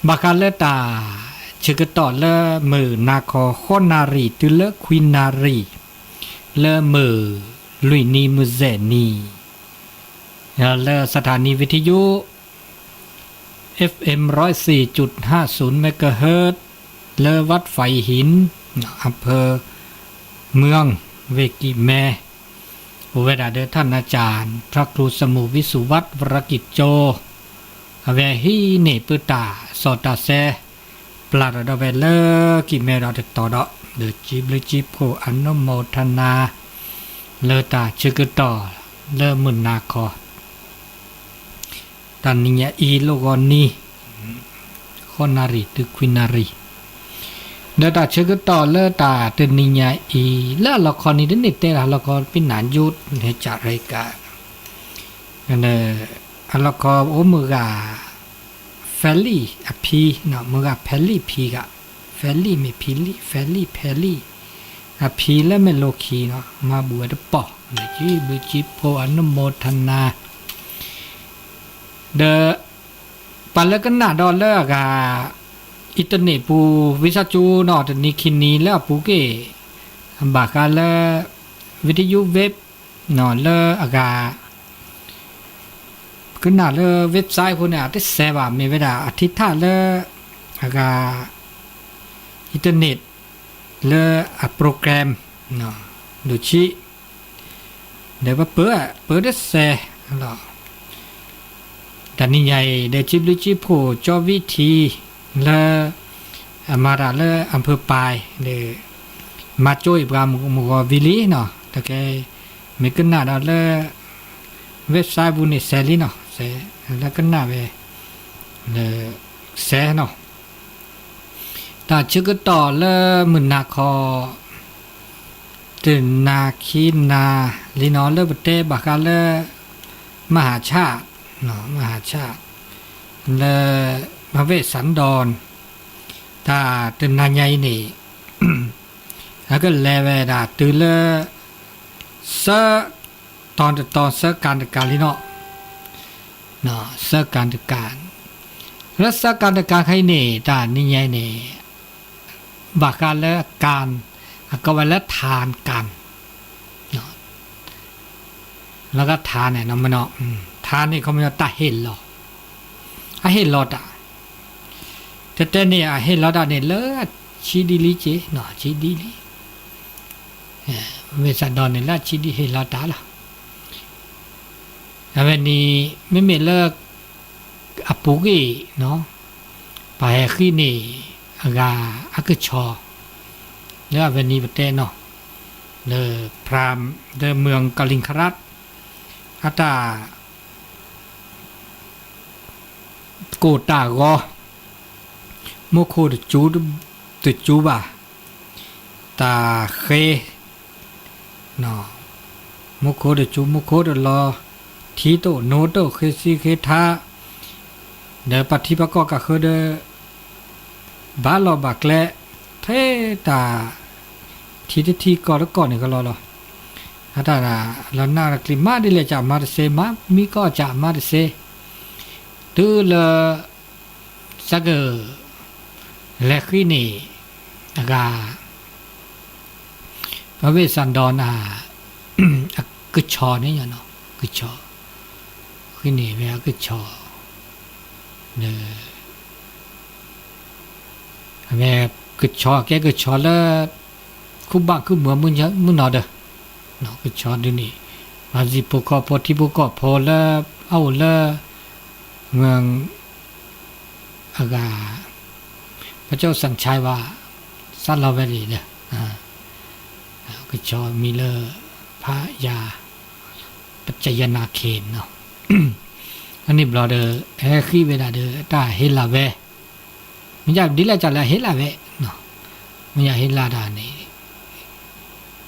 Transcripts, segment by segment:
ဘၣ်ဃးလၢတၢ်ဆၢကတီၢ်လၢမုၢ်နၤခီ ဃိးနၣ်ရံၣ်တုၤလၢခွံနၣ်ရံၣ် လၢမုၢ်လွံၢ်နံၤမုၢ်စဲးနံၤ လၢ สถานีวิทยุ เอฟเอ็ม ร้อยสี่จุดห้าศูนย์ เมกะเฮิรตซ์ လၢ วัดไฟหิน อำเภอเมือง ဝ့ၢ်ကံၢ်မဲ အိၣ်ဝဲဒၣ်ဒီး ท่านอาจารย์ พระครูสมุห์ วิสุวัฒน์ วรกิจโจ အဝဲဟံးန့ၢ်ပတၢ်စီၣ်တၢ်ဆဲ ပျၢ်ထီၣ်ဒီးဝဲလၢကံၢ်မဲဒီးတတီၤဒီး ဒီးစံးဘျုးစံးဖှိၣ်အနီၢ်မိၢ်ထါနါ လၢတၢ်ဆၢကတီၢ် လၢမုၢ်နၤခီ တၢ်နံၤညါအံၤ လီၢ်ဂီၤနံၤ ဃိးနၣ်ရံၣ်တုၤခွံနၣ်ရံၣ် ဒီးတၢ်ဆၢကတီၢ်လၢတၢ်တနံၤညါအံၤ လၢအလီၢ်ခီန့ၣ် တန့ၢ်တဲလၢအလီၢ်ခီ ပနၢ်ယိး ဟဲကၢ်ရဲကၢ် အလီၢ်ခီအိၣ်မုၢ်ဂၤ ဖဲလံၣ်အဖံ, မုၢ်ဂၤဖဲလံၣ်ဖံဂၤ, ဖဲလံၣ်မ့ၢ်ဖံလံၣ်, ဖဲလံၣ်, ဖဲလံၣ်, အဖံလၢမဲာ်လိၤခံနီၤ, မၤဘူၣ်ဝဲတပီၢ်, စံးဘျုးစံးဖှိၣ်အနီၢ်မိၢ်ထါနါ, ဒီး ပှၤလၢကနၣ်ဒီးလၢအဂၤ internet ပူၤ ဝံသးစူၤနီၤ တနံၤခံနံၤလၢအပူၤကွံာ် ဘၣ်ဃးလၢ video web လၢအဂၤ ကနၣ်လၢ website ဖိန့ၣ် အတစဲးဘၣ် မ့ၢ်ဝဲဒၣ်အထံထၣ်လၢ အဂၤ internet လၢအ program ဒိၣ်ဆံး ဒီးပပၢပၢတစဲးလီၤ. တနံၤညါအံၤ ဒီးစံးဘျုးစံးဖှိၣ်ကၠီဝံထံ လၢ အမၤတၢ်လၢ อำเภอปาย ဒီး မၤကၠိအံၤပှၤမုၢ်ဂီၤဝံၤလံနီၤ, တကဲ မ့ၢ်ကနၣ်ဒီးလၢ website ပူၤန့ၣ်စဲးလံနီၤ, စဲး လၢကနၣ်ဝဲ လၢ စဲးနီၤ တၢ်ဆၢကတီၢ်လၢမုၢ်နၤခီ တနၤခံနၤလံနီၤ လၢပတဲဘၣ်ဃးလၢ မဟာချစ်, မဟာချစ် လၢ พระเวสสันดร တၢ်တနၤညါအံၤန့ၣ် အကလဲၤဝဲဒၣ်တုၤလၢ ဆၢ တီၤတတီၤ ဆၢကၤတကၤလံနီၤ ဆၢကၤတကၤ, လၢဆၢကၤတကၤခဲအံၤန့ၣ် တၢ်နံၤညါအံၤန့ၣ် ဘၣ်ဃးလၢကၤ အကိးဝဲလၢထါကၤ လၢကထါန့ၣ်နီၤ မနီၤ ထါန့ၣ် ခီပညီတၢ်ဟ့ၣ်လီၤ အဟ့ၣ်လီၤတၢ် တဲတဲန့ၣ် အဟ့ၣ်လီၤတၢ်န့ၣ် လၢအဆံးဒ်လံက့ၤနီၤ ဆံးဒ်လံ ဝ့ၢ်စးဒီးန့ၣ် လၢအဆံးဒ်ဟ့ၣ်လီၤတၢ်လီၤ. အဝဲန့ၣ် မ့မ့ၢ်လၢ အပူၤကွံာ်နီၤ ပှၤဟဲဃံးန့ၢ်အဂၤအကဆီ လၢအဝဲန့ၣ်ပတဲနီၤ လၢ พราหมณ์ လၢ เมืองกาลิงครัต အတၢ် ကိၢ်တၢ်ဂီၤ မူခိၣ်တစူ တစူဘၣ် တၢ်ဃ့ မူခိၣ်တစူ မူခိၣ်တလီၤ ထံတအိၣ်နိတအိၣ် ဃ့စံဃ့ထါ ဒီးပှၤထံပှၤကီၢ်ကဃၢဒီး ဘၣ်လီၢ်ဘၣ်ကျဲ ထဲတၢ် ထံတထံကီၢ်တကီၢ်န့ၣ်ကလီလီၤ. အတၢ် လီၤနၢ်လီၤကျံၤ မၤဒ်လဲၣ်ကမၤတစ့ မၤမံကီၢ်ကမၤတစ့ တုၤလၢ စးက လဲၤဃံးန့ၣ် အဂၤ ပဝဲစးဒီးနၤ အကဆီန့ၣ် ကဆီ ဃံးန့ၢ်ဝဲအကဆီ ဒီး အဝဲကဆီကဲကဆီလၢ ခူၣ်ဘၣ်ခူၣ်မုာ်မုၢ်နီၤဒီး ကဆီဒုန့ၣ် ပှၤစံၣ်ဖိခီၣ်ဖိထံဖိကီၢ်ဖိလၢ အအိၣ်လၢ မ အဂၤ พระเจ้าสัญชัย ဘၣ် စးလီၤဝဲဒၣ်ဒီး ကဆီမံၤလၢ ဖးယၤ ပကယနၤခ့ၣ်နီၤ အန့ၣ်ဘျီဒီး ဟဲဃံးဝဲဒၣ်ဒီး တၢ်ဟ့ၣ်လီၤဝဲ မ့ၢ်ဒ်လဲၣ်ကလဲၣ်ဟ့ၣ်လီၤဝဲ မ့ၢ်ယဟ့ၣ်လီၤတၢ်န့ၣ်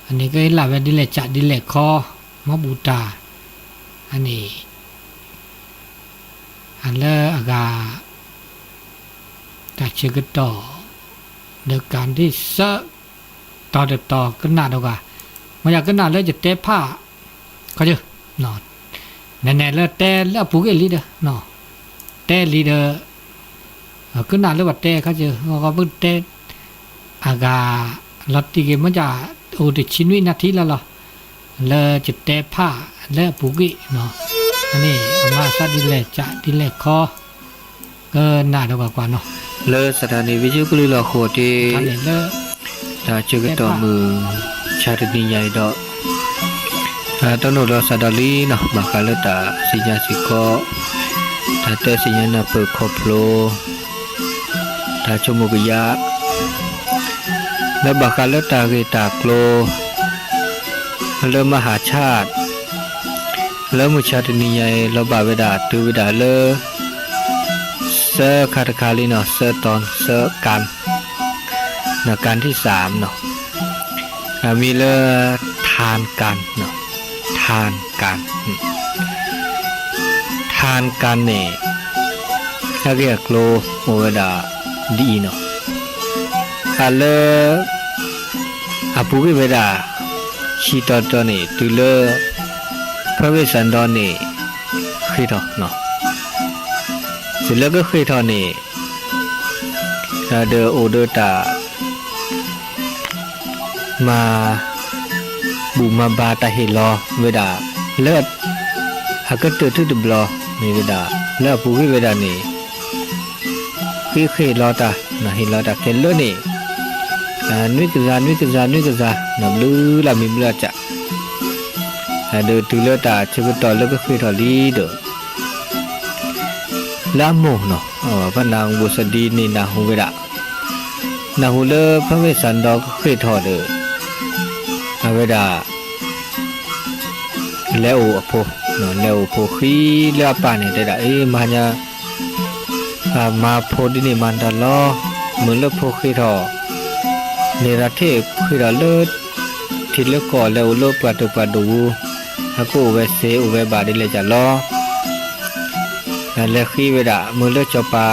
အန့ၣ်ကဟ့ၣ်လီၤဝဲဒ်လဲၣ်ကဒ်လဲၣ်ခီ မၤဘူၣ်တၢ် အန့ၣ် အလၢအဂၤ တၢ်ဆၢကတီၢ် ဒီးကၤဒ်ဆၢ တီၤတတီၤကနၣ်ဒီးဂၤ မ့ၢ်ယကနၣ်လၢယတဲဖး ခီယ နဲနဲလၢတဲလၢအပူၤကွံာ်လံဒီး တဲလံဒီး ကနၣ်လၢပှၤတဲခါက့ၤ ဂီၤဂီၤပတဲ အဂၤ လီၤတံၢ်က့ၤမ့ၢ်က အိၣ်တဆံနွံနၣ်ထံလီၤလီၤ လၢယတဲဖးလၢအပူၤကွံာ်နီၤ, န့ၣ် အမၤသးဒ်လဲၣ်ကးဒ်လဲၣ်ခီ ကနၣ်ဒီးကွၢ်ကွၢ်နီၤ, လၢစးထီၣ်န့ၣ် ဝံယုကလုၢ်လီၤဃိးတ့ၢ် တၢ်ဆၢကတီၢ်မုၢ် ဆါတနံၤညါအံၤဒီး တၢ်နီၣ်လီၤစးဒီးလံနီၤ ဘၣ်ဃးလၢတၢ်သ့ၣ်ညါစ့ၢ်ကီး တၢ်တဲသ့ၣ်ညါနၢ်ပၢၢ်ခီဖျိ တၢ်ဆိကမိၣ်ကယၢ် လၢဘၣ်ဃးလၢတၢ်ဂ့ၢ်တၢ်ကျိၤ လၢမဟါဆၣ် လၢမုၢ်ဆါတနံၤညါအံၤ လီၤဘၣ်ဝဲဒၣ်တုၤဝဲဒၣ်လၢ သၢခါတခါလံနီၤ သၢတီၤ သၢကၣ် နီၤ ကၣ်ထံၣ်သၣ်နီၤ အမံၤလၢ ထၢၣ်ကၣ် ထၢၣ်ကၣ် ထၢၣ်ကၣ်န့ၣ် အဂ့ၢ်အကျိၤအိၣ်ဝဲဒၣ်ဒ်အံၤနီၤ, အလၢ အပူၤကွံာ်ဝဲဒၣ် ခံတီၤတီၤန့ၣ် တုၤလၢ ဖၢဝ့ၢ်စၣ်ဒီန့ၣ် ဃ့ၢ်ထီၣ်နီၤ, တုၤလၢကဃ့ၢ်ထီၣ်န့ၣ် ဒီးအိၣ်ဒီးတၢ် မၤဘူၣ်မၤဘါတၢ်ဟ့ၣ်လီၤဝဲဒၣ် လၢ အကတၢၢ်ထူၣ်တဘျီ မ့ၢ်ဝဲဒၣ် လၢအပူၤကွံာ်ဝဲဒၣ်န့ၣ် ဃ့ဃ့ၢ်လီၤတၢ် ဟ့ၣ်လီၤတၢ်ခဲလၢာ်န့ၣ် နွံကယၤ နွံကယၤ နွံကယၤ ဘျုးလၢမံၤဘျုးအစၢ် ဒီးတုၤလၢတၢ်ဆၢကတီၢ်လၢကဃ့ၢ်ထီၣ်လံဒီး လၢအမိၢ်နီၤ ဖးနၢ်ဝိၣ်စဒံန့ၣ်နၢ်ဟူဝဲဒၣ်, နၢ်ဟူလၢဖၢဝ့ၢ်စၣ်ဒီကဃ့ၢ်ထီၣ်ဒီး အဝဲဒၣ် လဲၤအိၣ်အဖိ, လဲၤအိၣ်ဖိဃံလၢအပၢ်န့ၣ်တဲဒၣ် အ့ မၤညါ မၤဖိဒ်န့ၣ်မၤတၢ်လီၤ, မုၢ်လၢဖိဃ့ၢ်ထီၣ် န့ၣ်ဒီးထံၣ်ဃ့ၢ်ထီၣ်လၢ ထံလၢကီၢ်လဲၤအိၣ်လၢပှၤဒိၣ်ပှၤဒိၣ်ပူၤ, အကအိၣ်ဝဲသ့အိၣ်ဝဲဘၣ်ဒ်လဲၣ်ကလီၤ လဲၤဃ့ဝဲဒၣ် မုၢ်လၢစီၤပၤ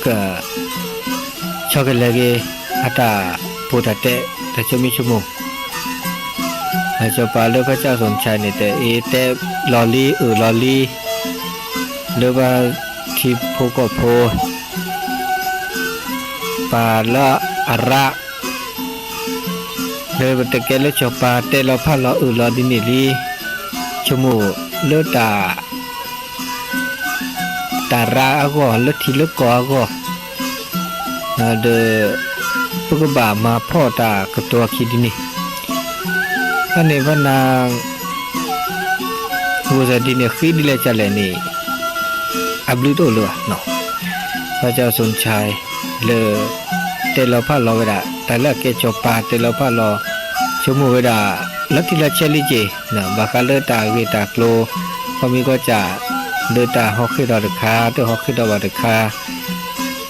က ဆီကလဲၤက့ၤ အတၢ်ပူၤတၢ်တဲ တၢ်ဆိမိၣ်ဆိကမိၣ်, စီၤပၤလၢဖါကၠၣ်စိၤဆဲးန့ၣ်တဲ အ့ တဲလီၤလံ အၢၣ်လီၤလံ လၢပှၤထံဖိကီၢ်ဖိ ပှၤလၢအရၤ လၢပတကဲလၢစီၤပၤတဲလီၤဖးလီၤအၢၣ်လီၤဒ်န့ၣ်လံ, ဆိကမိၣ်လၢတၢ် တၢ်ရၤအဂီၢ် လၢထံလၢကီၢ်အဂီၢ်, ဒီး ပကဘၣ်မၤဖှီၣ်တၢ်ကတိၤအခံဒ်န့ၣ်, ဖဲန့ၣ်ဖဲနၤ ဝိၣ်စၢ်ဒံန့ၣ် ဃ့ဒ်လဲၣ်ကလဲၣ်န့ၣ် အဘျုးတအိၣ်လၢၤဘၣ်, ဖါကၠၣ်စိၤဆဲး လၢ တဲလီၤဖးလီၤဝဲဒၣ် တၢ်လၢအကဲစီၤပၤတဲလီၤဖးလီၤ, ဆိကမိၣ်ဝဲဒၣ် လီၤတံၢ်လီၤဆဲးလံက့ၤ, ဘၣ်ဃးလၢတၢ်ဂ့ၢ်တၢ်ကျိၤ ခီမ့ၢ်ကီၢ်စဲၣ် လၢတၢ်ဟီဃ့ၢ်ထီၣ်တခါ တဟီဃ့ၢ်ထီၣ်ဘၣ်တခါ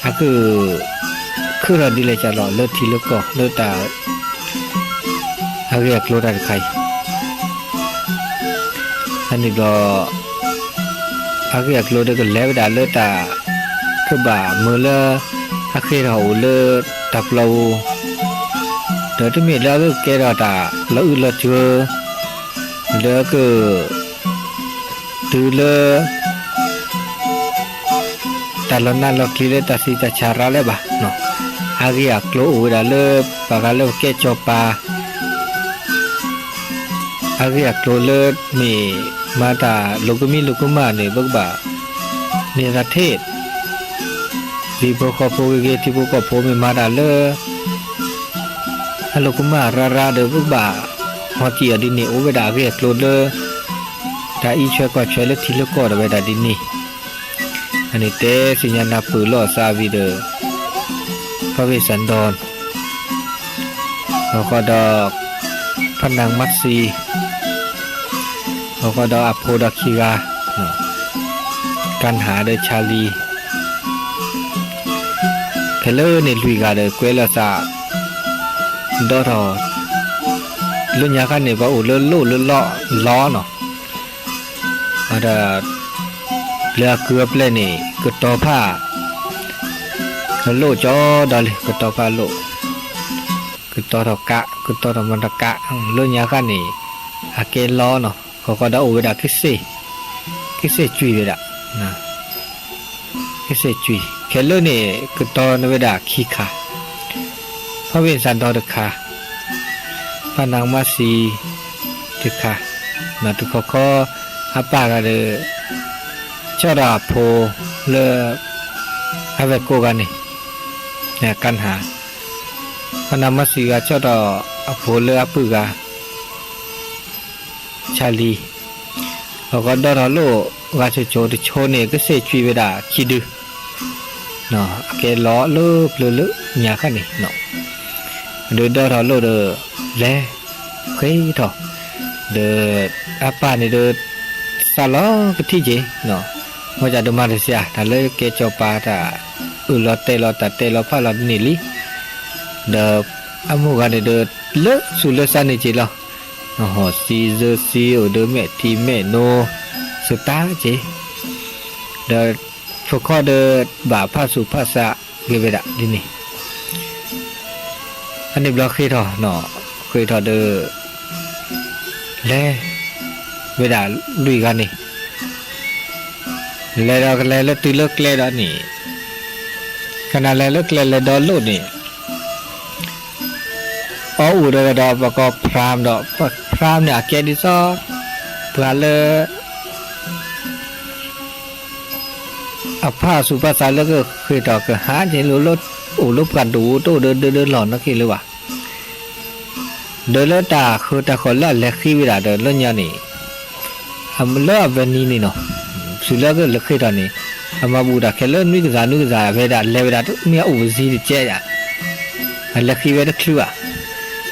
အက ဃ့ၢ်ထီၣ်ဒ်လဲၣ်ကလီၤ လၢထံလၢကီၢ် လၢတၢ် အဂ့ၢ်အကျိၤတၢ်တခါအံၤ ဖဲန့ၣ်ဘျီ အဂ့ၢ်အကျိၤဒီးကလဲၤဝဲဒၣ်လၢတၢ် ကဘၣ်မုၢ်လၢ အဃ့ၢ်ထီၣ်အိၣ်လၢတၢ်ပျီပူၤ, ဒီးတမ့ၢ်လၢအကကဲထီၣ်တၢ်လီၤအုၣ်လီၤစၢၤ လၢက တုၤလၢ တၢ်လီၤနးလီၤကျံၤလၢတၢ်သံးတၢ်ဆါရၤလၢၤဘၣ်, အဂ့ၢ်အကျိၤအိၣ်ဝဲဒၣ်လၢ ဘၣ်ဃးလၢပကဲစီၤပၤ အဂ့ၢ်အကျိၤလၢမ့ၢ်မၤတၢ်လိာ်ကမံလိာ်ကမၣ်န့ၣ် ပကဘၣ် န့ၢ်သးထ့ၣ် ဟံၣ်ဖိဃီဖိဂ့ၤဂ့ၤ ထံဖိကီၢ်ဖိမ့ၢ်မၤတၢ်လၢ အလိာ်ကမၣ်ရၤရၤဒီး ပကဘၣ်ဟီကံၣ်အီၤဒ်န့ၣ် အိၣ်ဝဲဒၣ်အဂ့ၢ်အကျိၤလၢ တၢ်အံးဆွဲကွၢ်ဆွဲလၢထံလၢကီၢ်ဒီးဝဲဒၣ်ဒ်န့ၣ်, အန့ၣ်တဲသ့ၣ်ညါနၢ်ပၢၢ်လီၤအသးဝံၤဒီး ဖါဝ့ၢ်စၣ်ဒီ ဟီၣ်ဃီဒီး ဖးနၢ်မးသံ ဟီၣ်ဃီဒီးအဖိဒီးခံဂၤ ကၣ်ဟးဒီးဆါလံ ခဲလၢာ်န့ၣ်လွံၢ်ဂၤဒီးကွဲလီၤသး ဒီထီၣ် လၢညါခါန့ၣ် ပှၤအိၣ်လၢလိၣ်လၢလီလီနီၤ, ဒီး လၢအကုၢ်အပျဲၢ်န့ၣ် ကတီၤဖး လိၣ်ကၠီဒီးလံ ကတီၤဖးလိၣ် ကတီၤထီၣ်ကး ကတီၤထီၣ်မတကး လၢညါခါန့ၣ် အကဲလီနီၤ ဟီၣ်ဃီဒီးအိၣ်ဝဲဒၣ် ကစ့ၣ်ကွံာ်ဝဲဒၣ် ကစ့ၢ်ကွံာ် ခဲလၢာ်န့ၣ် ကတီၤန့ၢ်ဝဲဒၣ်ခံခါ, ဖၣ်ဝ့ၢ်သးဒီတခါ, ဖၣ်နါကမၣ်စံတခါ, မၤတခီခီ အပၢ်ဂၤဒီး ဆီၣ်ဒီးအဖိလၢ အဝဲၢ်ကိးဂၤန့ၣ် ကနၣ်, ဖၣ်နါကမၣ်စံဂၤဆီၣ်ဒီးအဖိလၢအပုၢ်ဂၤ ဆါလံ, အဃိဒီထီၣ်လိၣ်ဂၤဆိဆိတဆိန့ၣ် ကစ့ၢ်ကွံာ်ဝဲဒၣ်ခံဒု, အကဲလီၤလၢပျၢၤလၢညါခါန့ၣ်, ဒီးဒီထီၣ်လိၣ်ဒီး လဲၤဃ့ထီၣ်, ဒီးအပၢ်န့ၣ်ဒီး သးလီကထံၣ်က့ၤ, မ့ၢ်ဒ်ဒီးမၤတစှၤ တၢ်လၢကဲစီၤပၤတၢ်အၢၣ်လီၤတဲာ်လီၤတၢ်တဲလီၤဖးလီၤတန့ၢ်လံ, ဒီးအမိၢ်ဂၤန့ၣ်ဒီး လၢသူၣ်လၢသးန့ၣ်က့ၤလီၤ, ဟီၣ်စံစၢစံအိၣ်ဒီးမဲာ်ထံမဲာ်နိ စတးက့ၤ, ဒီးဖိခီၣ်ဒီး ဘၣ်ဖၣ်ဆူၣ်ဖၣ်ဆါဂ့ၤဝဲဒၣ်ဒ်န့ၣ်, အန့ၣ်ဘျီဃ့ထီၣ်, ဃ့ထီၣ်ဒီး လဲၤဝဲဒၣ်လွံၢ်ဂၤန့ၣ်, လဲၤဒီးကလဲၤလၢတုၤလၢကျဲဒီးန့ၣ်, ကနၣ်လဲၤလၢကျဲလဲၤဒီလိၣ်န့ၣ် အီၣ်အိၣ်ဒီးဝဲဒီးပကိး ဖရၣ်ဒီး ဖရၣ်န့ၣ် အကဲဒ်သိး ပှၤလၢ အဖၣ်ဆူၣ်ဖၣ်သးလၢကဃ့ထီၣ်ကဟးက့ၤလၢ အိၣ်လၢပှၤဒိၣ်တအိၣ်ဒီးဒၢဒၢလီၢ်နီတက့ၢ်လၢၤဘၣ်. ဒီးလၢတၢ်ဃုတၢ်ဃီၤလၢအလဲၤဃ့ဝဲဒၣ်ဒီးလၢညါန့ၣ် လၢအဝဲနံၤန့ၣ်နီၤ, တုၤလၢကလဲၤဃ့ထီၣ်န့ၣ် အမၤဘူၣ်တၢ်ခဲလၢာ်နွံကစၢ်နွံကစၢ် အဝဲဒၣ်လဲၤဝဲဒၣ်တမ့ၢ်အအိၣ်ပစံတကဲယၤ, အလဲၤဃ့ဝဲတချုးဘၣ်.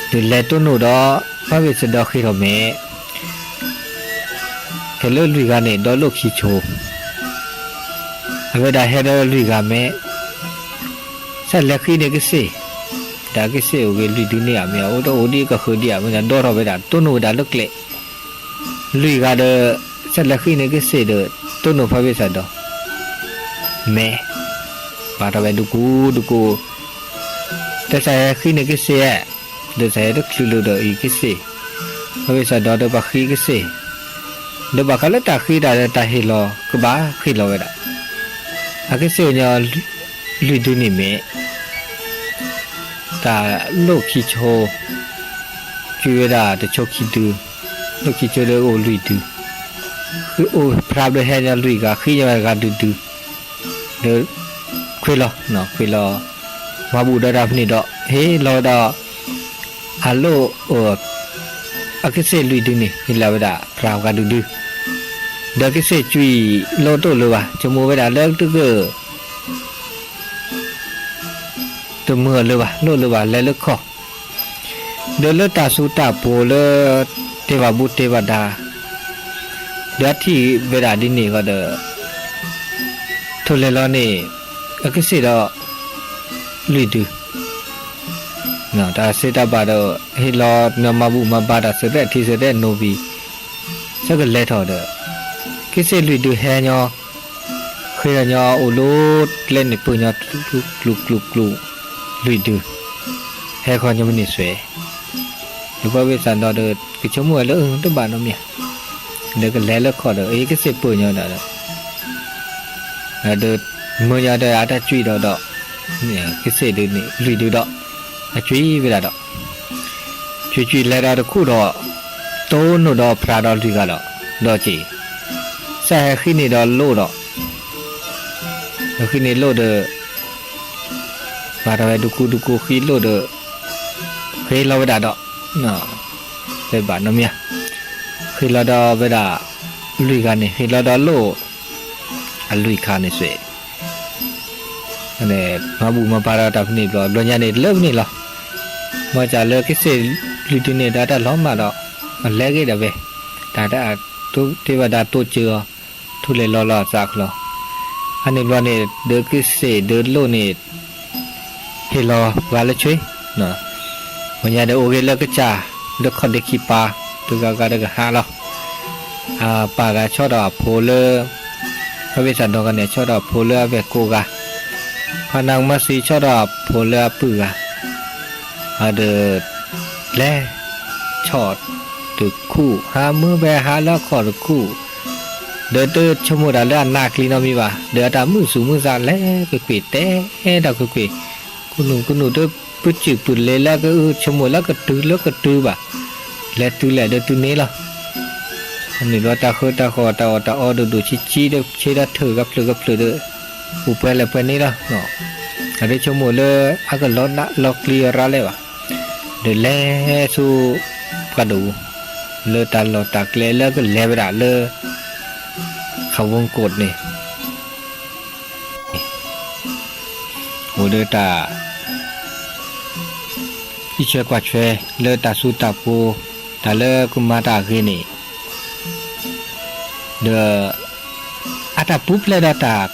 ဒီးလဲၤတိၢ်နီၣ်ဒီး ဖၣ်ဝ့ၢ်သးဒီဃ့ထီၣ်မဲာ် ခဲလၢာ်လွံၢ်ဂၤန့ၣ် ဒီလိၣ်ခံဆိ အဝဲဒၣ်ဟဲဒီးလွံၢ်ဂၤမဲာ် ဆၢလဲၤဃ့န့ၢ်ကစ့ၢ်, တၢ်ကစ့ၢ်အိၣ်ဂ့ၤလွံၢ်ဒုန့ၣ်ဧါ မ့ၢ်အိၣ်တအိၣ်ဒ်ကဃုဒံးဧါ မ့ၢ်ဒီထီၣ်ဝဲဒၣ် တိၢ်နီၣ်ဝဲဒၣ်လၢကျဲ လွံၢ်ဂၤဒီး ဆၢလဲၤဃ့န့ၢ်ကစ့ၢ်ဒီး တိၢ်နီၣ်ဖၣ်ဝ့ၢ်သးဒီ မဲာ် ဘၣ်ထီၣ်ဝဲဒူကူဒူကူ, တၢ်ဆၢဟဲဃ့န့ၢ်ကစ့ၢ်ဧါ, ဒီးဆၢဟဲတချုးလၢၤဒီးအံၤကစ့ၢ်, ဖၣ်ဝ့ၢ်သးဒီဒီးပှၤဃ့ကစ့ၢ်, ဒီးဘၣ်ဃးလၢတၢ်ဃ့တၢ်ဒီးတၢ်ဟ့ၣ်လီၤ ကဘၣ်ဃ့လီၤဝဲဒၣ်, အကစ့ၢ်ကညီ လွံၢ်ဒုန့ၣ်မ့ၢ် တၢ်လိၣ်ခံဆိ ကွံာ်ဝဲဒၣ်တဆိခံဒု, လိၣ်ခံဆိဒီးအိၣ်လွံၢ်ဒု, အိၣ်ဖျါဒီးဟဲညီလွံၢ်ဂၤ ဃ့ညီဂၤဒုဒု, ဒီး ခွ့လီၤ, ခွ့လီၤ, မၤဘူၣ်ဒီးတၢ်ဖဲန့ၣ်ဒီး ဟ့ၣ်လီၤဝဲဒၣ် အလိၣ် အကစ့ၢ်လွံၢ်ဒုန့ၣ် ဟ့ၣ်လီၤဝဲဒၣ်ဖျါဂၤဒုဒု, ဒီးကစ့ၢ်ကွံာ်လိၣ်တအိၣ်လၢၤဘၣ် ဆိကမိၣ်ဝဲဒၣ်လၢတက တမုာ်လၢၤဘၣ် လိၣ်လၢၤဘၣ် လဲၤလၢခီၣ်, ဒီးလၢတၢ်စူၤတၢ်ပှီၤလၢ တ့ဘၣ်ဘူတ့ဘၣ်ဒါ ဒီးအထံၣ်ဝဲဒၣ်ဒ်န့ၣ်ဃီဒီး ထိၣ်လဲၤလီၤန့ၣ် အကစ့ၢ်ဒီး လွံၢ်ဒု, တၢ်စံးတၢ်ဘၣ်ဒီး ဟ့ၣ်လီၤမၤဘူၣ်မၤဘါတၢ်စရဲၣ်ထံစရဲၣ်နိဘံၤ ဆၢကလဲၤထီၣ်ဒီး ကစ့ၢ်လွံၢ်ဒုဟဲညီ ဃ့ညီအိၣ်လၢကျဲန့ၣ်ပၢၢ်ညီ ကျူၤကျူၤကျူၤ လွံၢ်ဒု, ဟဲခီညီမ့ၢ်န့ၢ်စွဲ ဒီးဖၣ်ဝ့ၢ်သးဒီဒီး ကဆိကမိၣ်ဝဲလၢတဘၣ်နီတမံၤဧါ, ဒီးကလဲၤလၢခီၣ်ဒီး အ့ ကစ့ၢ်ပၢၢ်ညီဒၣ်ဒီး ဒီးမၢညီဒီးအတၢ်ကွံာ်ဒီးဒီး ကစ့ၢ်ဒုန့ၣ် လွံၢ်ဒုဒီး အကွံာ်ဝဲဒၣ်ဒီး ကွံာ်ကွံာ်လဲၤဒီးတခူၣ်ဒီး တိၢ်နီၣ်ဒီးဖျါဒီးလွံၢ်ဂၤဒီး ဒီးက့ၤ စးဟဲဃ့န့ၢ်ဒီးလိၣ်ဒီး ဃ့န့ၢ်လိၣ်ဒီး ဘၣ်ထီၣ်ဝဲဒူကူဒူကူဃ့လိၣ်ဒီး ဃ့လီၤဝဲဒၣ်ဒီး တဘၣ်နီတမံၤဧါ, ဃ့လီၤဒီးဝဲဒၣ် လွံၢ်ဂၤန့ၣ် ဃ့လီၤဒီးလိၣ် အလွံၢ်ခါန့ၣ်စ့ၢ် မၤဘူၣ်မၤဘါဒီးတၢ်ဖဲန့ၣ်ဘျီ ဘျီညါန့ၣ်လၢဖဲန့ၣ်လီၤ. မ့ၢ်စ့ၢ်လၢကစ့ၢ်လွံၢ်ဒုန့ၣ် တၢ်တၢ်လီၤမၢ်ဒီး အလဲၤဂ့ၤဒၣ်ဝဲ တၢ်တ့ဘၣ်ဒါတိစၢၤအီၤ ထူၣ်လဲၤလီၤလီၤအသးကလီၤ. အန့ၣ်ဘျီန့ၣ် ဒီးကစ့ၢ်ဒီးလိၣ်န့ၣ် ဟ့ၣ်လီၤပှၤလၢဆွ့ မ့ၢ်ညါဒီးအိၣ်ဂ့ၤလၢကစၢ် လၢခီၣ်ဒ့ခံပၤ တဂၤဂၤတကဟးလီၤ. အပၢ်ဂၤဆီၣ်ဒီးအဖိလၢ ဖၣ်ဝ့ၢ်သးဒီဂၤန့ၣ် ဆီၣ်ဒီးအဖိလၢအဝဲၢ်ကိးဂၤ, ဖါနါကမၣ်စံဆီၣ်ဒီးအဖိလၢအပုၢ်ဂၤ, ဒီး လဲၤ ဆီၣ်တခူၣ် ဟးမုၢ်ဖဲဟးလၢခီၣ်တခူၣ်, ဒီးတဆိကမိၣ်တၢ်လၢအနးကျံၤနီတမံၤဘၣ်, ဒီးအတၢ်မုာ်သူၣ်မုာ်သးလဲၤကွ့ၢ်ကွ့ၢ် တဲတၢ်ကွ့ၢ်ကွ့ၢ်, ကူနုာ်ကူနုာ်ဒီး ပစုၣ်ပူၤလဲၤလၢကအု ဆိကမိၣ်လၢကတုၤလၢကတုၤဘၣ်, လဲၤတုၤလဲၣ်ဒီးတုၤန့ၣ်လီၤ. န့ၣ်ဒီးတၢ်ဃုတၢ်ဃီၣ် တၢ်အီၣ်တၢ်အီဒိၣ်ဒိၣ်ဆံးဆံးဒီး ဆ့ဒီးထုးကဖျၢၣ်ကဖျၢၣ်ဒီး အိၣ်ပှဲၤလဲၣ်ပှဲၤန့ၣ်လီၤ. အတဆိကမိၣ်လၢ အကလီၤနးလီၤကျံၤရၤလဲၣ်ဘၣ်, ဒီးလဲၤဆူ ပှၢ်ဒိၣ်ပူၤ လၢတၢ်လီၢ်တၢ်ကျဲလၢအကလဲၤဝဲဒၣ်လၢ ခဝုန်းကၠိၣ်န့ၣ် အိၣ်ဒီးတၢ် အံးဆွဲကွၢ်ဆွဲ လၢတၢ်စူၤတၢ်ပူၤ တၢ်လၢကမၤတၢ်အဂ့ၤန့ၣ် ဒီး အတၢ်ပူၤဖျဲးဒီးတၢ်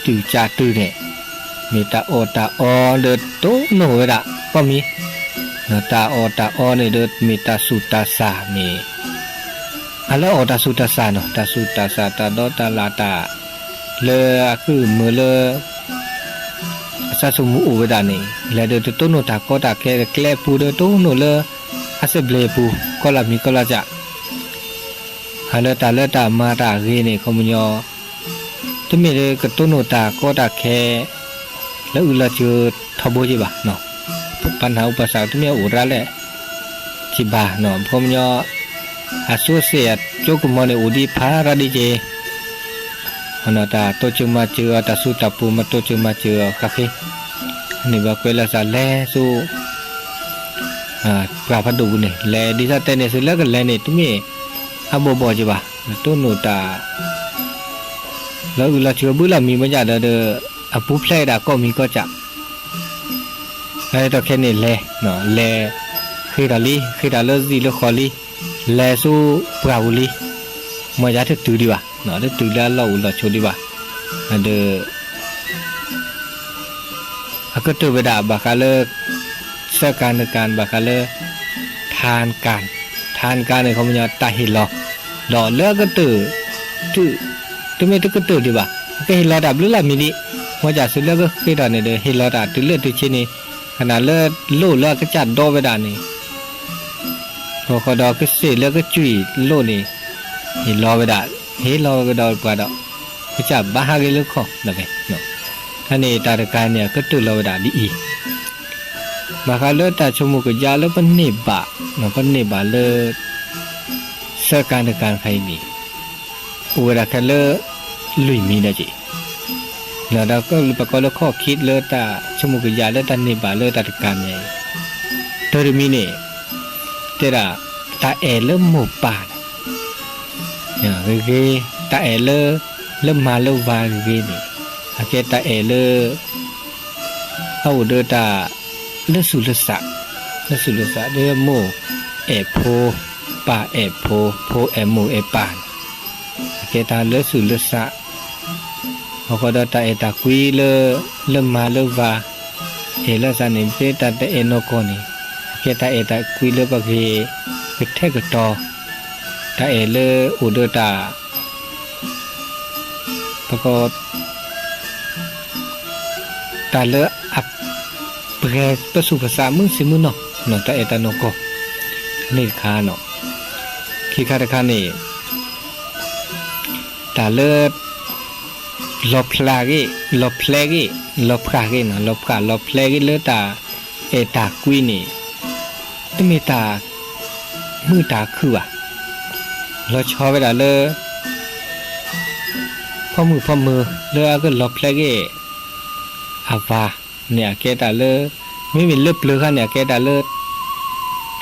ကီတၢ်ခဲတမံၤတုၤကၢ်တုၤန့ၣ် မ့ၢ်တၢ်အီၣ်တၢ်အီဒီးတိၢ်နီၣ်ဝဲဒၣ်ကိးမံၤ, တၢ်အီၣ်တၢ်အီန့ၣ်ဒီးမ့ၢ်တၢ်ဆူးတၢ်ဆါမ့ၢ် အလၢအီၣ်တၢ်ဆူးတၢ်ဆါနီၤ, တၢ်ဆူးတၢ်ဆါ တၢ်ဒီတၢ်လၣ်တၢ် လၢအကုၢ်မုာ်လၢ အစၢ်စိမိၣ်အိၣ်ဝဲဒၣ်န့ၣ် လဲၤဒီးတတိၢ်နီၣ်တၢ်ကီတၢ်ခဲ ကျဲပူၤဒီးတိၢ်နီၣ်လၢ အစဲးဘျဲးပူၤ ကီလၢမံၤကီလၢကၠၢ် ဟးလၢတၢ်လၢတၢ်မၤတၢ်အဂ့ၤန့ၣ် ခီပညီ တမ့ၢ်လၢကတိၢ်နီၣ်တၢ်ကီတၢ်ခဲ လၢအုၣ်လီၤစၢၤထီဘိက့ၤဘၣ်, ပနၢ်ဟူပစးတမ့ၢ်အိၣ်ရၤလဲၣ်က့ၤဘၣ်နီၤ, ခီပညီ အစိအစ့ၣ်အကၠိကမီၤန့ၣ် အိၣ်ဒံးဖးရၤဒံးက့ၤ တၢ်တိစၢၤမၤစၢၤအီၤ တၢ်စူၤတၢ်ပူၤ မၤတိစၢၤမၤစၢၤအီၤဃၣ်ဃ့, န့ၣ်ဘၣ်ကွဲးလၢသးလဲၤဆူ ပှၢ်ဖးဒိၣ်ပူၤန့ၣ် လဲၤဒ်သိးတဲန့ၣ် သုလၢကလဲၤန့ၣ် တမ့ၢ်အဘီၣ်ဘီၣ်က့ၤဘၣ်, တိၢ်နီၣ်တၢ် လၢအုၣ်လီၤစၢၤဘုလီၤမံၤမ့ၢ်ဒၣ်ဒီး အပူၤဖျဲးဒၣ်ကိးမံၤကီၢ်ကၠၢ် လၢတၢ်ခဲန့ၣ်လဲၤ လဲၤ ဃ့တၢ်လံ ဃ့တၢ်လၢသံၣ်လၢဃီလံ, လဲၤဆူပှၢ်ပူၤလံ, မ့ၢ်ယၤတတုၤဒံးဘၣ်, တတုၤလၢအလီၢ်အိၣ်လီၢ်ဆိးဒံးဘၣ်, ဒီး အကတၢၢ်ဝဲဒၣ်ဘၣ်ဃးလၢ စၢကၤနကၤ ဘၣ်ဃးလၢ ထါနကၤ, ထါနကၤန့ၣ် ခီပညီတၢ်ဟ့ၣ်လီၤ, ဒီးလၢအကတၢၢ် တုၤ တမ့ၢ်တကတၢၢ်ဒံးဘၣ်, အကဟ့ၣ်လီၤတၢ်ဘျုးလၢ်မံၤဒံး, မ့ၢ်ယၤသုလၢကဃ့တၢ်န့ၣ်ဒီး ဟ့ၣ်လီၤတၢ်တုၤလၢတုၤဆ့န့ၣ်, ခနၣ်လၢလိၣ်လၢအကစၢ်ဒီဝဲဒၣ်န့ၣ် ဃီဃီဒီးကစ့ၢ်လၢကကွံာ်လိၣ်န့ၣ် ဟ့ၣ်လီၤဝဲဒၣ်, ဟ့ၣ်လီၤဝဲကဒီးပှၤဒီး ကစၢ်ဘၣ်ဟးဂ့ၤလၢခီၣ်, တၢ်န့ၣ်တၢ်တကၤန့ၣ် အကတၢၢ်လီၤဝဲဒၣ်ဒ်အံၤ, ဘၣ်ဃးလၢတၢ်ဆိကမိၣ်ကယၤလၢပန့ၢ်ဘၣ်, ပန့ၢ်ဘၣ်လၢ စၢကၤနကၤတခါအံၤန့ၣ် အိၣ်ဝဲဒၣ်ခဲလၢ လွံၢ်မံၤဒၣ်က့ၤ, ဒီးပကီလၢခီၣ်ခံလၢတၢ်ဆိကမိၣ်ကယၤလၢတၢ်န့ၢ်ဘၣ်လၢတၢ်တကၤန့ၣ်, တၢ်တမံၤန့ၣ် တဲဒၣ် တၢ်အဲၣ်လၢမိၢ်ပၢ်န့ၣ် ဂ့ၤဂ့ၤ, တၢ်အဲၣ်လၢ လၢမါလၢဝၤဂ့ၤဂ့ၤန့ၣ်, အကဲတၢ်အဲၣ်လၢ အအိၣ်ဒီးတၢ် လၢသူၣ်လၢသး, လၢသူၣ်လၢသး ဒ်မိၢ်အဲၣ်ဖိ, ပၢ်အဲၣ်ဖိ, ဖိအဲၣ်မိၢ်အဲၣ်ပၢ်န့ၣ်, အကဲတၢ်လၢသူၣ်လၢသး, အဃိဒီးတၢ်အဲၣ်တၢ်ကွံလၢ လၢမါလၢဝၤ အဲၣ်လၢသးန့ၣ် မ့ၢ်တၢ်တအဲၣ်နီၢ်ကီၢ်န့ၣ်, အကဲတၢ်အဲၣ်တၢ်ကွံလၢပဂ့ၤကထဲကတီၤ, တၢ်အဲၣ်လၢအိၣ်ဒီးတၢ် ပက တၢ်လၢအ ပှဲၤပသူၣ်ပသးမုၢ်ဆ့ၣ်မုၢ်နီၢ်, တၢ်အဲၣ်တၢ်နီၢ်ကီၢ်, န့ၣ်တခါနီၤ, ခံခါတခါန့ၣ် တၢ်လၢ လီၤဖျါဂ့ၢ်, လီၤဖျဲဂ့ၢ်, လီၤဖျါဂ့ၢ်နီၤ, လီၤဖျါလီၤဖျဲဂ့ၢ်လၢတၢ်အဲၣ်တၢ်ကွံန့ၣ် တမ့ၢ်တၢ်မုာ်တၢ်ခုၣ်ဘၣ်. လီၤဆီဝဲဒၣ်လၢ ဖီမုၣ်ဖီမုၢ်လၢအကလီၤဖျဲဂ့ၢ် အဝၤန့ၣ် အကဲတၢ်လၢ မ့မ့ၢ်လၢပျၢၤခါန့ၣ် အကဲတၢ်လၢ